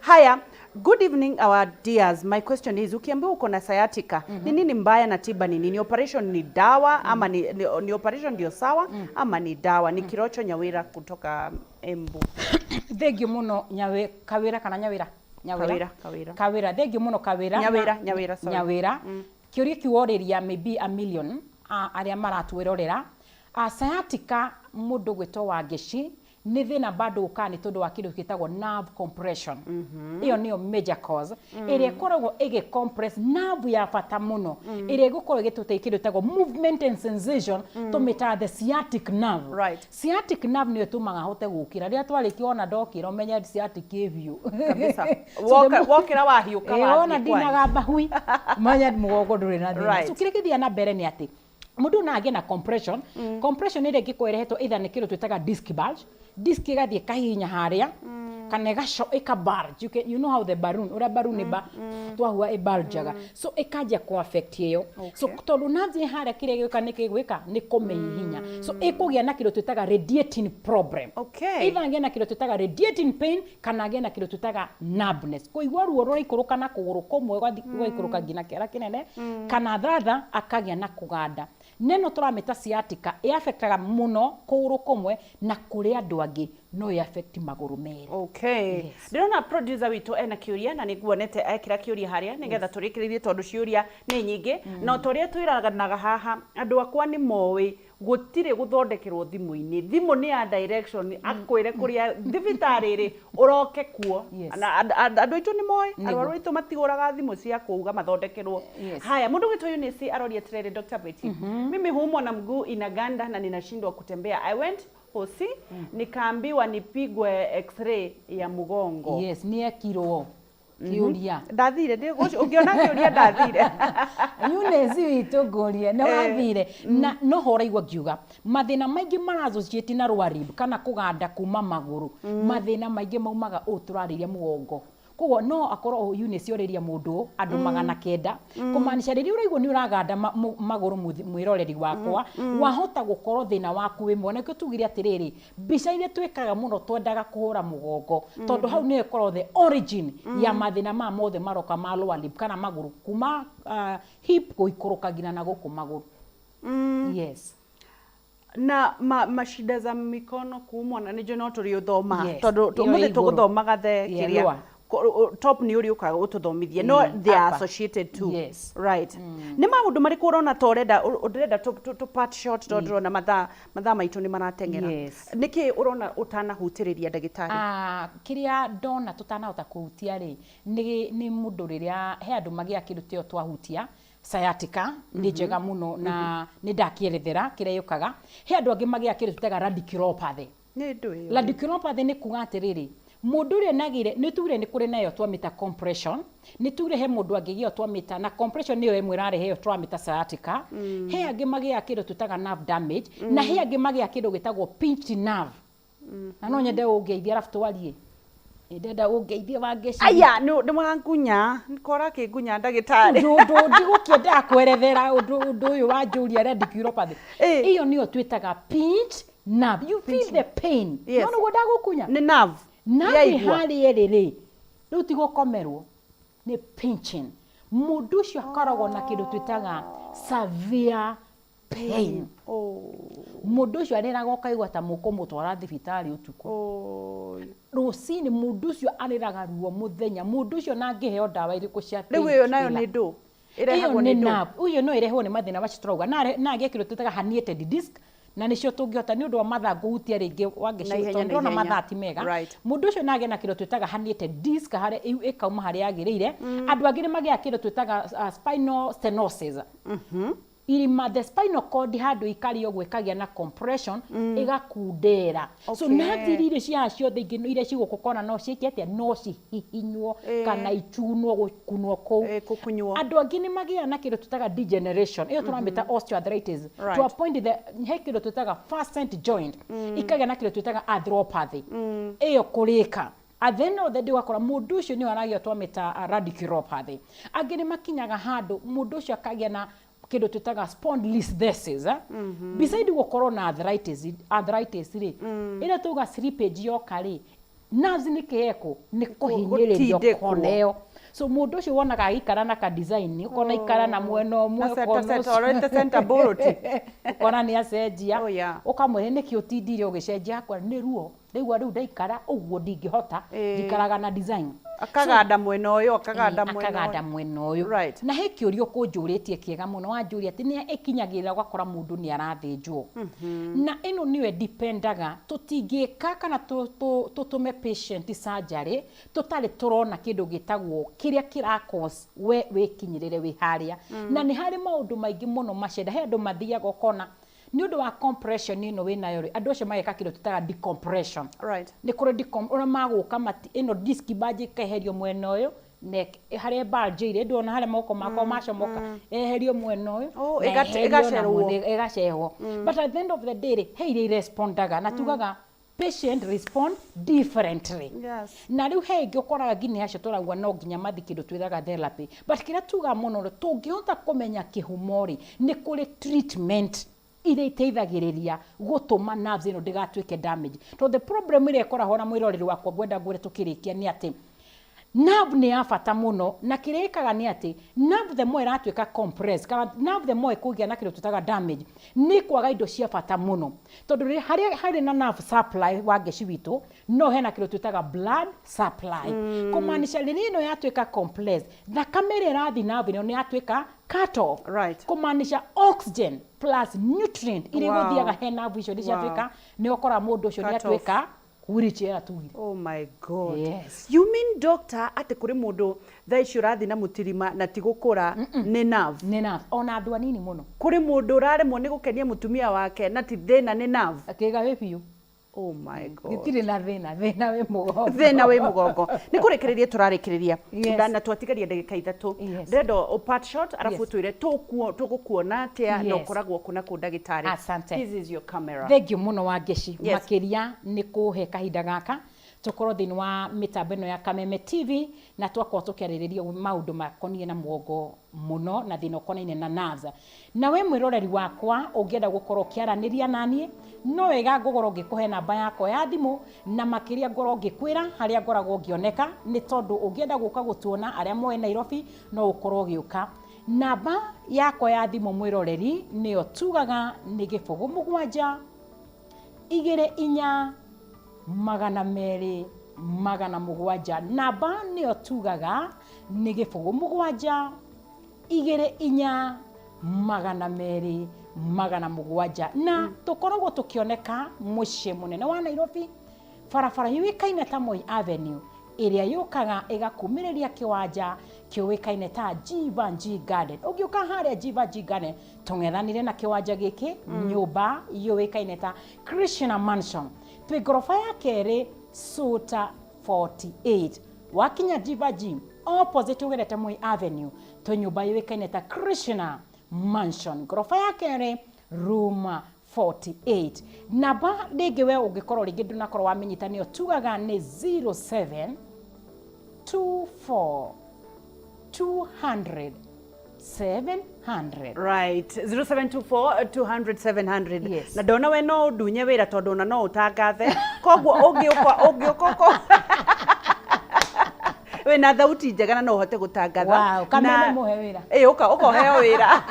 Haya, "Good evening, our dears. My question is, ukiambiwa uko na sciatica, ni nini mbaya na tiba ni nini? Operation ni dawa ama ni operation ndio sawa ama ni dawa?" Ni Kirocho Nyawira kutoka Embu. Thengio mũno Nyawe, Kawĩra kana Nyawĩra? Kawĩra, Kawĩra. Kawĩra, thengio mũno Kawĩra. Nyawĩra, Nyawĩra, sorry. Nyawĩra. Kĩũria kĩu orĩria maybe a million arĩa maratwĩrorera. Sciatica, mũndũ gwĩtwo Wangeci, nĩ thĩna bado ũkaga nĩ tondũ wa kĩndũ gĩtagwo nerve compression. Ĩyo nĩyo major cause ĩrĩa ĩkoragwo ĩgĩ compress nerve ya bata mũno ĩrĩa ĩgũkorwo ĩgĩtũteithia kĩndũ gĩtagwo movement and sensation, tũmĩtaga the sciatic nerve. Sciatic nerve nĩyo ĩtũmaga hote gũkĩra. Rĩrĩa twarĩkia ona ndokĩra, ũmenye sciatic ĩ biũ. Kabisa. So Wokĩra wahiũka wona wathiĩ kwanyu. Ndinagamba hui, manya mũgongo ndũrĩ na thĩna. So kĩrĩa gĩthiaga na mbere nĩ atĩ mũndũ no agĩe na compression. Compression ĩrĩa ĩngĩkorwo ĩrehetwo either nĩ kĩndũ twĩtaga disc bulge, disc ĩgathiĩ ĩkahihinya harĩa kana ĩgaco ĩka bulge. You know how the balloon, ũrĩa balloon ĩba twahua ĩbulgeaga, so ĩkanjia kũ affect ĩyo. So tondũ nerves ĩ harĩa, kĩrĩa gĩũka nĩ kĩgwĩka nĩ kũmĩhihinya, so ĩkũgĩa na kĩndũ twĩtaga radiating problem. Either agĩe na kĩndũ twĩtaga radiating pain kana agĩe na kĩndũ twĩtaga numbness, kũigua ruo rũraikũrũka na kũgũrũ kũmwe gũgaikũrũka nginya kĩara kĩnene, kana thatha akagĩa na kũganda. Neno tũramĩta sciatica ĩafectaga mũno kũgũrũ kũmwe, na kũrĩ andũ angĩ no ĩaffect magũrũ merĩ. Okay. Ndĩrona producer witũ ena kĩũria na nĩnguonete ekĩra kĩũria harĩa nĩgetha tũrĩkĩrĩrie, tondũ ciũria nĩ nyingĩ, na ta ũrĩa twĩranaga haha, andũ akwa nĩ moĩ gũtirĩ gũthondekerwo thimũ-inĩ. Thimũ nĩ ya direction, akwĩre kũrĩa thibitarĩ ĩrĩ ũroke kuo. Na andũ aitũ nĩ moĩ, arwaru aitũ matigũraga thimũ cia kuuga mathondekerwo. Haya, mũndũ witũ Eunice aroria atĩrĩrĩ, "Dr. Betty, mimi huumwa na mguu inaganda na ninashindwa kutembea. I went hosi nikaambiwa nipigwe X-ray ya mgongo." Yes, nĩ ekirwo kĩũria. Ndathire ũngĩona kĩũria ndathire. Eunice witũ, ngũrie nĩ wathire na no ho ũraigua ngiuga mathĩna maingĩ mara-associate na lower limb kana kũganda kuma magũrũ, mathĩna maingĩ maumaga ũũ tũrarĩria mũgongo. Koguo no akorwo Eunice orĩria mũndũ andũ 900, kũmaanisha rĩrĩa ũraigua nĩ ũraganda magũrũ, mwĩroreri wakwa, wahota gũkorwo thĩna waku wĩ mwena. Nĩkĩo tugire atĩrĩrĩ, mbica iria twĩkaga mũno twendaga kũhũra mũgongo, tondũ hau nĩyo ĩkorwo the origin ya mathĩna maya mothe maroka ma lower limb kana magũrũ kuma hip gũikũrũka nginya na gũkũ magũrũ. Yes. Na mashida za mikono, kuumwa na nĩnjũĩ no tũrĩ ũthoma tondũ Ĩyo ĩ ũmũthĩ igũrũ. Tũgũthomaga the kĩrĩa lower. Top nĩ ũrĩ ũkaga ũtũthomithie, no they are upper. Associated too. Yes. Right, nĩ maũndũ marĩkũ ũrona ta ũrenda ũrenda tũ part short, tondũ ndĩrona mathaa maitũ nĩ marateng'era? Nĩkĩ ũrona ũtanahutĩrĩria, ndagĩtarĩ? Ah, kĩrĩa ndona tũtanahota kũhutia rĩ, nĩ mũndũ rĩrĩa he andũ magĩa kĩndũ tĩyo twahutia sciatica, nĩ njega mũno na nĩ ndakĩerethera kĩrĩa yũkaga. He andũ angĩ magĩa kĩndũ twĩtaga radiculopathy. Nĩ ndũ ĩyo? Radiculopathy nĩ kuga atĩrĩrĩ, mũndũ ũrĩa nagĩre, nĩ tugire nĩ kũrĩ nayo twamĩta compression, nĩ tugire he mũndũ angĩgĩa twamĩta na compression nĩyo ĩmwe ĩrarehe ĩyo twamĩta sciatica. He angĩ magĩaga kĩndũ twĩtaga nerve damage, na he angĩ magĩaga kĩndũ gĩtagwo pinched nerve, na no nyende ũngeithie arabu twarie. Ndenda ũngeithie, Wangeci. Aya nĩ wangunya kora kĩngunya, ndagĩtarĩ. Ũndũ ndigũkĩendaga kwerethera ũndũ ũyũ wa njũria radiculopathy. Ĩyo nĩyo twĩtaga pinch nerve. You feel the pain. No nĩguo ndagũkunya. Nĩ nerve. Nerve. Yaigua. Harĩa ĩrĩ rĩ, rĩu ti gũkomerwo, nĩ pinching. Mũndũ ũcio akoragwo na kĩndũ twĩtaga severe pain. Oh. Mũndũ ũcio arĩraga ũkaigua ta mũkũmũtwara thibitarĩ ũtukũ. Rũcinĩ mũndũ ũcio arĩraga ruo mũthenya. Mũndũ ũcio ona angĩheo ndawa irĩkũ cia Rĩu ĩyo nayo painkiller. nĩ ndũ? Ĩyo Ĩrehagwo nĩ nĩ ndũ? nerve. Ũyũ no ĩrehwo nĩ mathĩna macio tũrauga. No agĩe kĩndũ twĩtaga herniated disc, na nĩcio tũngĩhota nĩ ũndũ wa mathaa ngũhutia rĩngĩ Wangeci, Na ihenya, tondũ na ndĩrona ihenya. mathaa ti mega. Mũndũ ũcio no agĩe na kĩndũ twĩtaga herniated disc, harĩa ĩkauma harĩa yagĩrĩire. Andũ angĩ nĩ magĩaga kĩndũ twĩtaga spinal stenosis. Irima, the spinal cord handũ ĩikarie ũguo ĩkagĩa na compression, ĩgakundera. So nerves iria irĩ ciaha ciothe ingĩ iria ciĩ gũkũ kona no ciĩke atĩa? No cihihinywo kana ichunwo, gũkunwo kũu. Gũkunywo. Andũ angĩ nĩ magĩaga na kĩndũ twĩtaga degeneration, ĩyo tũramĩta osteoarthritis. To a point the, he kĩndũ twĩtaga facet joint, ikagĩa na kĩndũ twĩtaga arthropathy. Ĩyo kũrĩka. At the end of the day ũgakora mũndũ ũcio nĩwe aragĩa twamĩta radiculopathy. Angĩ nĩ makinyaga handũ mũndũ ũcio akagĩa na kĩndũ twĩtaga spondylolisthesis. Beside gũkorwo na arthritis, arthritis rĩ, ĩrĩa tuga slippage yoka rĩ, nerves nĩ kĩekũ, nĩ kũhinyĩrĩrio Gũtindĩkwo. kona ĩyo. So mũndũ ũcio wonaga agĩikara na ka design, ũkona ikara na mwena ũmwe, Na center, ũkona center, ũcio. orete center bolt. Ũkona nĩ acenjia. Oh, yeah. Ũkamwĩra nĩkĩ ũtindire ũgĩcenjia, akwĩra nĩ ruo. Ndaigua rĩu ndaikara ũguo ndingĩhota, njikaraga na design. Akaganda mwena ũyũ, akaganda mwena ũyũ. Akaganda mwena ũyũ. Na he kĩũria ũkũnjũrĩtie kĩega mũno, wanjũria atĩ nĩ ĩkinyagĩrĩra ũgakora mũndũ nĩ arathĩnjwo. Na ĩno nĩyo ĩdipendaga, tũtingĩka kana tũtũme patient surgery tũtarĩ tũrona kĩndũ gĩtagwo kĩrĩa kĩra cause we wĩkinyĩrĩre wĩ harĩa. Na nĩ harĩ maũndũ maingĩ mũno macenda, he andũ mathiaga ũkona nĩ ũndũ wa compression ĩno wĩnayo rĩ, andũ acio mageka kĩndũ twĩtaga decompression. Nĩ kũrĩ ũrĩa magũka mati, ĩno disc bulge ĩkeherio mwena ũyũ, na harĩa bulge ĩrĩ, ndũrona harĩa moko makwa macomoka, eherio mwena ũyũ, Oh, na eherio na ĩgacerwo. mwena, ĩgacehwo. But at the end of the day rĩ, he iria irespondaga, na tugaga patient respond differently. Na rĩu he ĩngĩ ũkoraga nginya acio tũrauga no nginya mathiĩ kĩndũ twĩtaga therapy. But kĩrĩa tugaga mũno rĩ, tũngĩhota kũmenya kĩhumo rĩ, nĩ kũrĩ treatment iria iteithagĩrĩria gũtũma nerves ĩno ndĩgatuĩke damage. Tondũ the problem ĩrĩa ĩkoragwo na mwĩroreri wakwa ngwenda ngwĩre tũkĩrĩkia nĩ atĩ nerve nĩ ya bata mũno, na kĩrĩa ĩkaga nĩ atĩ nerve the more ĩratuĩka compressed, kana nerve the more ĩkũgĩa na kĩndũ twĩtaga damage, nĩ kwaga indo cia bata mũno. Tondũ rĩrĩa harĩa harĩ na nerve supply wa ngeci witũ, no hena kĩndũ twĩtaga blood supply. Kũmaanisha rĩrĩa ĩno yatuĩka compressed, thakame ĩrĩa ĩrathiĩ nerve ĩno nĩ yatuĩka cut off. Kũmaanisha oxygen plus nutrient iria igũthiaga he nerve icio nĩ ciatuĩka, nĩ ũkoraga mũndũ ũcio nĩ Cut off. atuĩka wheelchair tugire. Oh my God. Yes. You mean doctor atĩ kũrĩ mũndũ thaa ici ũrathiĩ na mũtirima na ti gũkũra nĩ nerve? Nĩ nerve. Ona andũ anini mũno. Kũrĩ mũndũ ũraremwo nĩ gũkenia mũtumia wake na ti thĩna nĩ nerve? Kĩga wĩ biũ. Oh my God. Gĩtirĩ na thĩna, thĩna wĩ mũgongo. Thĩna wĩ mũgongo. Nĩ kũrĩkĩrĩria tũrarĩkĩrĩria. Yes. Na twatigaria ndagĩka ithatũ. Yes. Ndĩrenda ũ part short arabu Yes. ũtwĩre tũgũkuona atĩa na Yes. ũkoragwo kũ na kũ ndagĩtarĩ. Asante. This is your camera. Thank you mũno Wangeci. Yes. Makĩria nĩ kũhe kahinda gaka tũkorwo thĩinĩ wa mĩtambo ĩno ya Kameme TV na twakorwo tũkĩarĩrĩria maũndũ makoniĩ na mũgongo mũno na thĩna ũkonainie na nerves. Na we mwĩroreri wakwa ũngĩenda gũkorwo ũkĩaranĩria naniĩ no wega ngũgorwo ngĩkũhe namba yakwa ya thimũ na makĩria ngorwo ngĩkwĩra harĩa ngoragwo ngĩoneka nĩ tondũ ũngĩenda gũka gũtuona arĩa moĩ Nairobi no ũkorwo ũgĩũka. Namba yakwa ya thimũ mwĩroreri nĩyo tugaga nĩ gĩbũgũ mũgwanja igĩrĩ inya magana merĩ magana mũgwanja. Namba nĩyo tugaga nĩ gĩbũgũ mũgwanja igĩrĩ inya magana merĩ magana mũgwanja. Na tũkoragwo tũkĩoneka mũciĩ mũnene wa Nairobi, barabara yũĩkaine ta Moi Avenue, ĩrĩa yũkaga ĩgakumĩrĩria kĩwanja kĩũĩkaine ta Jeevanjee Garden. Ũngĩũka harĩa Jeevanjee Garden, tũng'ethanĩre na kĩwanja gĩkĩ, nyũmba yũĩkaine ta Krishna Mansion. Twĩ ngoroba ya kerĩ, Suta 48. Wakinya Jeevanjee, opposite ũgerete Moi Avenue, twĩ nyũmba yũĩkaine ta Krishna Mansion. Ngoroba ya kerĩ, room 48. Namba rĩngĩ we ũngĩkorwo rĩngĩ ndũnakorwo wamĩnyita nĩyo tugaga nĩ zero seven two four two hundred seven hundred. Right. 0724 200 700. Yes. Na ndona we no ũndunye wĩra tondũ ona no ũtangathe. Koguo ũngĩũka, ũngĩũka ũko. Wĩna thauti njega na no ũhote gũtangatha. Wow, kameme Na mũhe wĩra. Ĩ, ũka, ũka ũheo wĩra.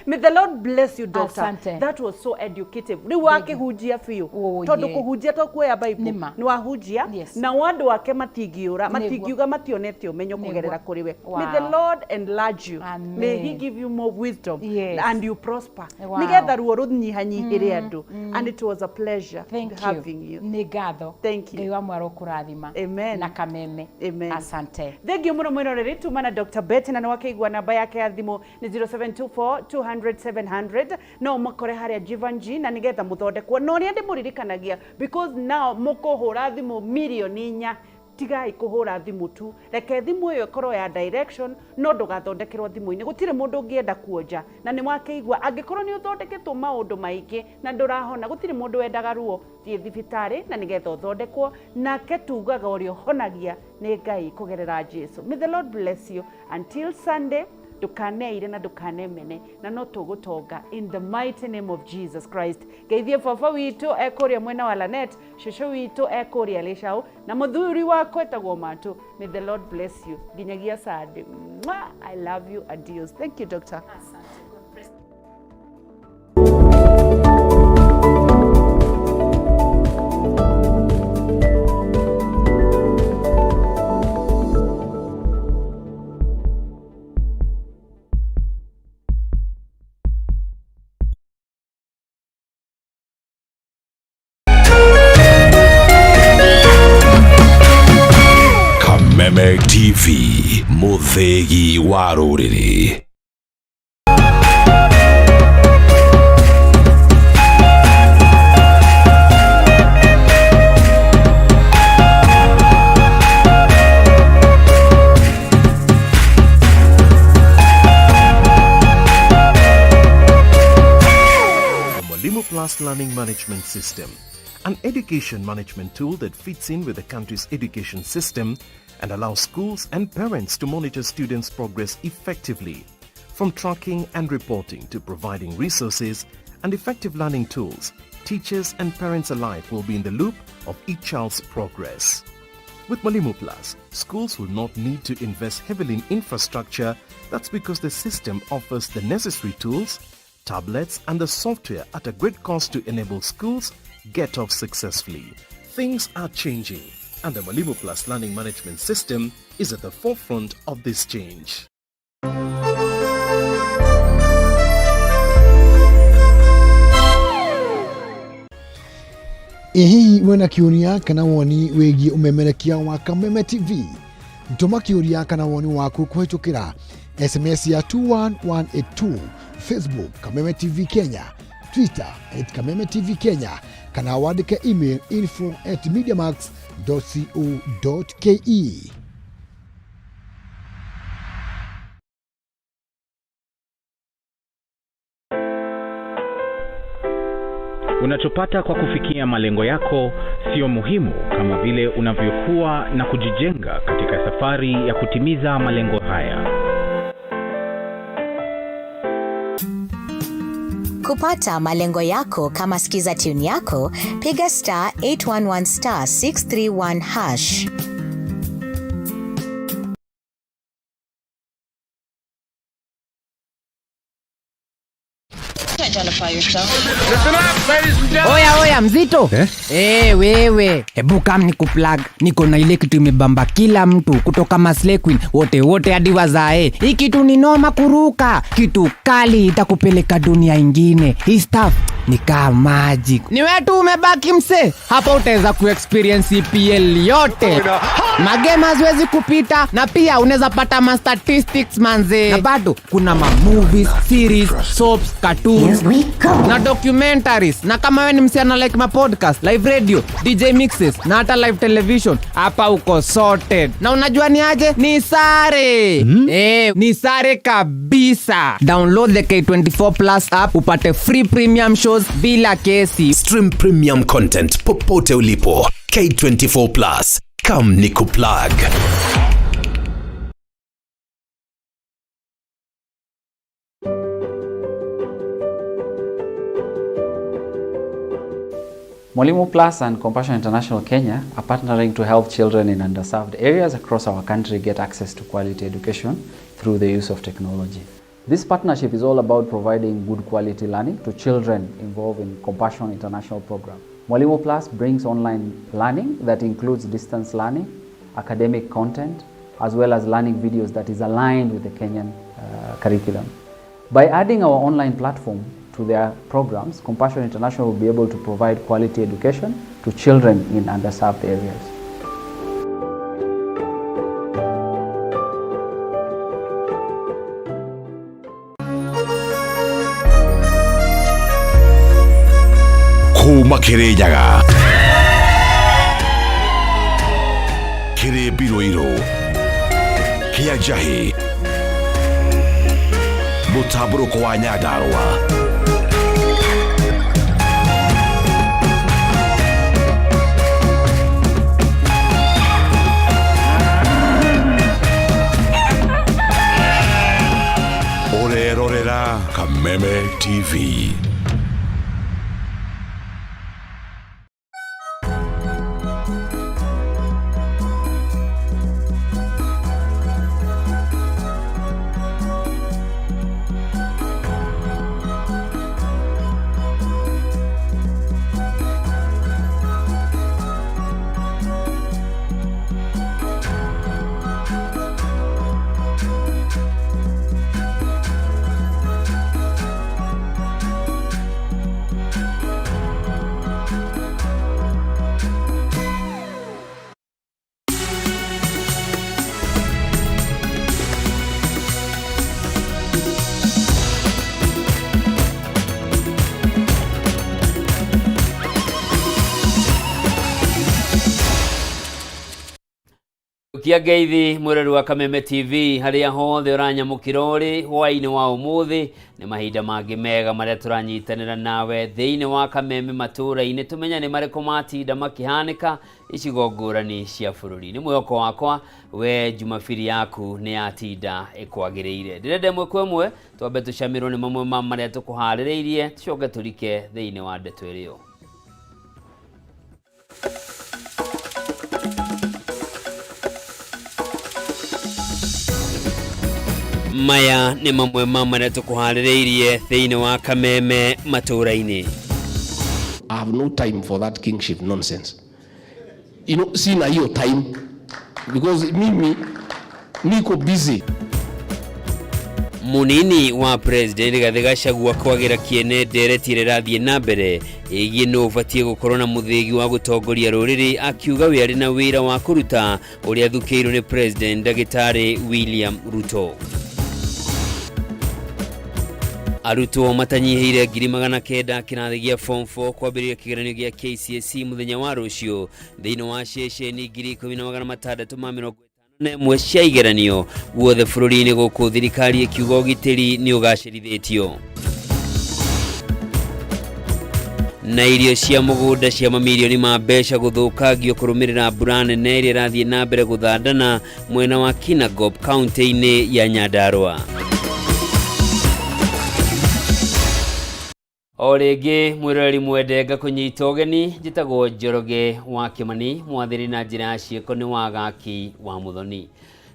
May the Lord bless you, doctor. Asante. That was so educative. Rĩu wakĩhunjia biũ. Oh, Tondũ yeah. kũhunjia to kuoya Bible. Nĩma. Nĩ wahunjia Yes. na andũ ake matingiũra, Nĩguo. matingiuga mationete ũmenyo Nĩguo. kũgerera kũrĩ we. Wow. May the Lord enlarge you. Amen. May he give you more wisdom Yes. and you prosper. Wow. Nĩgetha ruo rũnyihanyihĩre andũ. And it was a pleasure Thank you. having you. Nĩ ngatho. Thank you. Ngai wa mwaro kũrathima. Amen. Na kameme. Amen. Asante. Thengiå må no mwä tuma na Dr. Betty na nä wakäigua namba yake ya thimå nä 0724 200 700 no makore harä a Jivanji na nä getha må thondekwo na å rä a ndä må ririkanagia because now må kå hå ra thimå mirioni inya tigai kå hå ra thimå tu reke thimå ä yo ĩkorwo ya direction no ndũgathondekerwo thimũ-inĩ gũtirĩ mũndũ ũngĩenda kuonja na nĩ wakĩigua angĩkorwo nĩ ũthondeketwo maũndũ maingĩ na ndũrahona gũtirĩ mũndũ wendaga ruo thiĩ thibitarĩ na nĩgetha ũthondekwo nake tugaga ũrĩa ũhonagia nĩ Ngai kũgerera Jesu. May the Lord bless you until Sunday. Ndũkaneire na ndũkanemene na no tũgũtonga in the mighty name of Jesus Christ. Ngeithie baba witũ ekũrĩa mwena wa Lanet, cũcũ witũ ekũrĩa Lĩcaũ na mũthuri wakwa etagwo Matũ. May the Lord bless you nginyagia Sunday. Mwah! I love you. Adios. Thank you, doctor. Kameme TV, mũthĩgi wa rũrĩrĩ. The Mwalimu Plus Learning Management System, an education management tool that fits in with the country's education system and allows schools and parents to monitor students' progress effectively. From tracking and reporting to providing resources and effective learning tools, teachers and parents alike will be in the loop of each child's progress. With Mwalimu Plus, schools will not need to invest heavily in infrastructure. That's because the system offers the necessary tools, tablets and the software at a great cost to enable schools get off successfully. Things are changing, and the Mwalimu Plus Learning Management System is at the forefront of this change. Ĩ hihi wĩna kĩũria kana woni wĩgiĩ ũmemerekia wa Kameme TV? Tũma kĩũria kana woni waku kũhĩtũkĩra SMS ya 21182, Facebook Kameme TV Kenya, Twitter @Kameme TV Kenya, kana wandĩke email info@mediamax.co.ke. Unachopata kwa kufikia malengo yako sio muhimu kama vile unavyokuwa na kujijenga katika safari ya kutimiza malengo haya. Kupata malengo yako kama skiza tune yako, piga star 811 star 631 hash. Oya oya mzito eh? Wewe hebu kam nikuplug, niko na ile kitu imebamba kila mtu kutoka Maslay Queen wote wote hadi wazae. Hii kitu ni noma kuruka, kitu kali itakupeleka dunia ingine. Hii stuff ni kama magic. Ni wewe tu umebaki mse, hapa utaweza kuexperience EPL yote. Magame haziwezi kupita, na pia unaweza pata ma statistics manze, na bado kuna ma movies, series, soaps, cartoons na documentaries. Na kama wewe ni msichana like ma podcast, live radio, DJ mixes na hata live television, hapa uko sorted. Na unajua ni aje? Ni sare. Ni sare kabisa. Download the K24 Plus app upate free premium shows bila kesi. Stream premium content popote ulipo. K24 Plus. Come nikuplug. Mwalimu Plus and Compassion International Kenya are partnering to help children in underserved areas across our country get access to quality education through the use of technology. This partnership is all about providing good quality learning to children involved in Compassion International program. Mwalimu Plus brings online learning that includes distance learning, academic content, as well as learning videos that is aligned with the Kenyan curriculum. By adding our online platform to their programs, Compassion International will be able to provide quality education to children in underserved areas. Kuma Kirinyaga kĩrĩ mbirũirũ kĩa njahĩ mũtambũrũko wa Nyandarũa. Ũrerorera Kameme TV. Kia ngeithi mwĩrori wa Kameme TV harĩa hothe ũranyamũkĩra ũrĩ hwaĩ-inĩ wa ũmũthĩ. Nĩ mahinda mangĩ mega marĩa tũranyitanĩra nawe thĩinĩ wa Kameme matũũra-inĩ, tũmenye nĩ marĩkũ matinda makĩhanĩka icigo ngũrani cia bũrũri. Nĩ mwĩhoko wakwa we Jumabiri yaku nĩ yatinda ĩkwagĩrĩire. Ndĩrenda ĩmwe kwa ĩmwe twambe tũcamĩrwo nĩ mamwe ma marĩa tũkũharĩrĩirie, tũcoke tũrike thĩinĩ wa ndeto ĩrĩo. Maya nĩ mamwe ma marĩa tũkũharĩrĩirie thĩinĩ wa Kameme matũũra-inĩ. I have no time for that kingship nonsense. Sina hiyo time because mimi niko busy. Munini wa President Rigathi Gachagua kwagĩra kĩene ndereti ĩrĩa ĩrathiĩ na mbere ĩgiĩ nũ ũbatiĩ gũkorwo na mũthĩgi wa gũtongoria rũrĩrĩ, akiuga we arĩ na wĩra wa kũruta ũrĩa athukĩirwo nĩ President Ndagĩtarĩ William Ruto. Arutwo matanyihĩire 900,000 kĩrathi gĩa form 4 kwambĩrĩria kĩgeranio gĩa KCSE mũthenya wa rũciũ thĩinĩ wa ceceni 10,651 cia igeranio guothe bũrũri-inĩ, gũkũ thirikari ĩkiuga ũgitĩri nĩ ũgacĩrithĩtio. Na irio cia mũgũnda cia mamirioni ma mbeca gũthũkangio kũrũmĩrĩra mbura nene ĩrĩa ĩrathiĩ na mbere gũthandana mwena wa Kinangop kaunti-inĩ ya Nyandarua. O rĩngĩ mwĩroreri mwende ngakũnyita ũgeni, njĩtagwo Njoroge wa Kĩmani, mwathĩri na njĩra ya ciĩko nĩ Wagaki wa Mũthoni.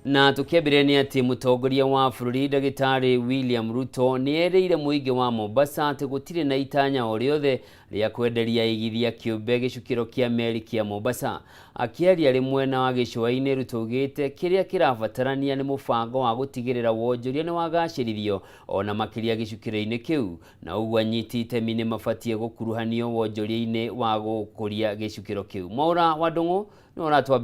Na tũkĩambĩrĩria nĩ atĩ mũtongoria wa bũrũri Ndagĩtarĩ William Ruto nĩ erĩire mũingĩ wa Mombasa atĩ gũtirĩ na itanya o rĩothe rĩa kwenderia aigithia kĩũmbe gĩcukĩro kĩa meri kĩa Mombasa. Akĩaria arĩ mwena wa gĩcũa-inĩ, Ruto augĩte kĩrĩa kĩrabatarania nĩ mũbango wa gũtigĩrĩra wonjoria nĩ wagacĩrithio ona makĩria gĩcukĩro-inĩ kĩu, na ũguo anyiti itemi nĩ mabatiĩ gũkuruhanio wonjoria-inĩ wa gũkũria gĩcukĩro kĩu. Mwaũra wa Ndũng'ũ nĩwe ũratwambĩrĩria.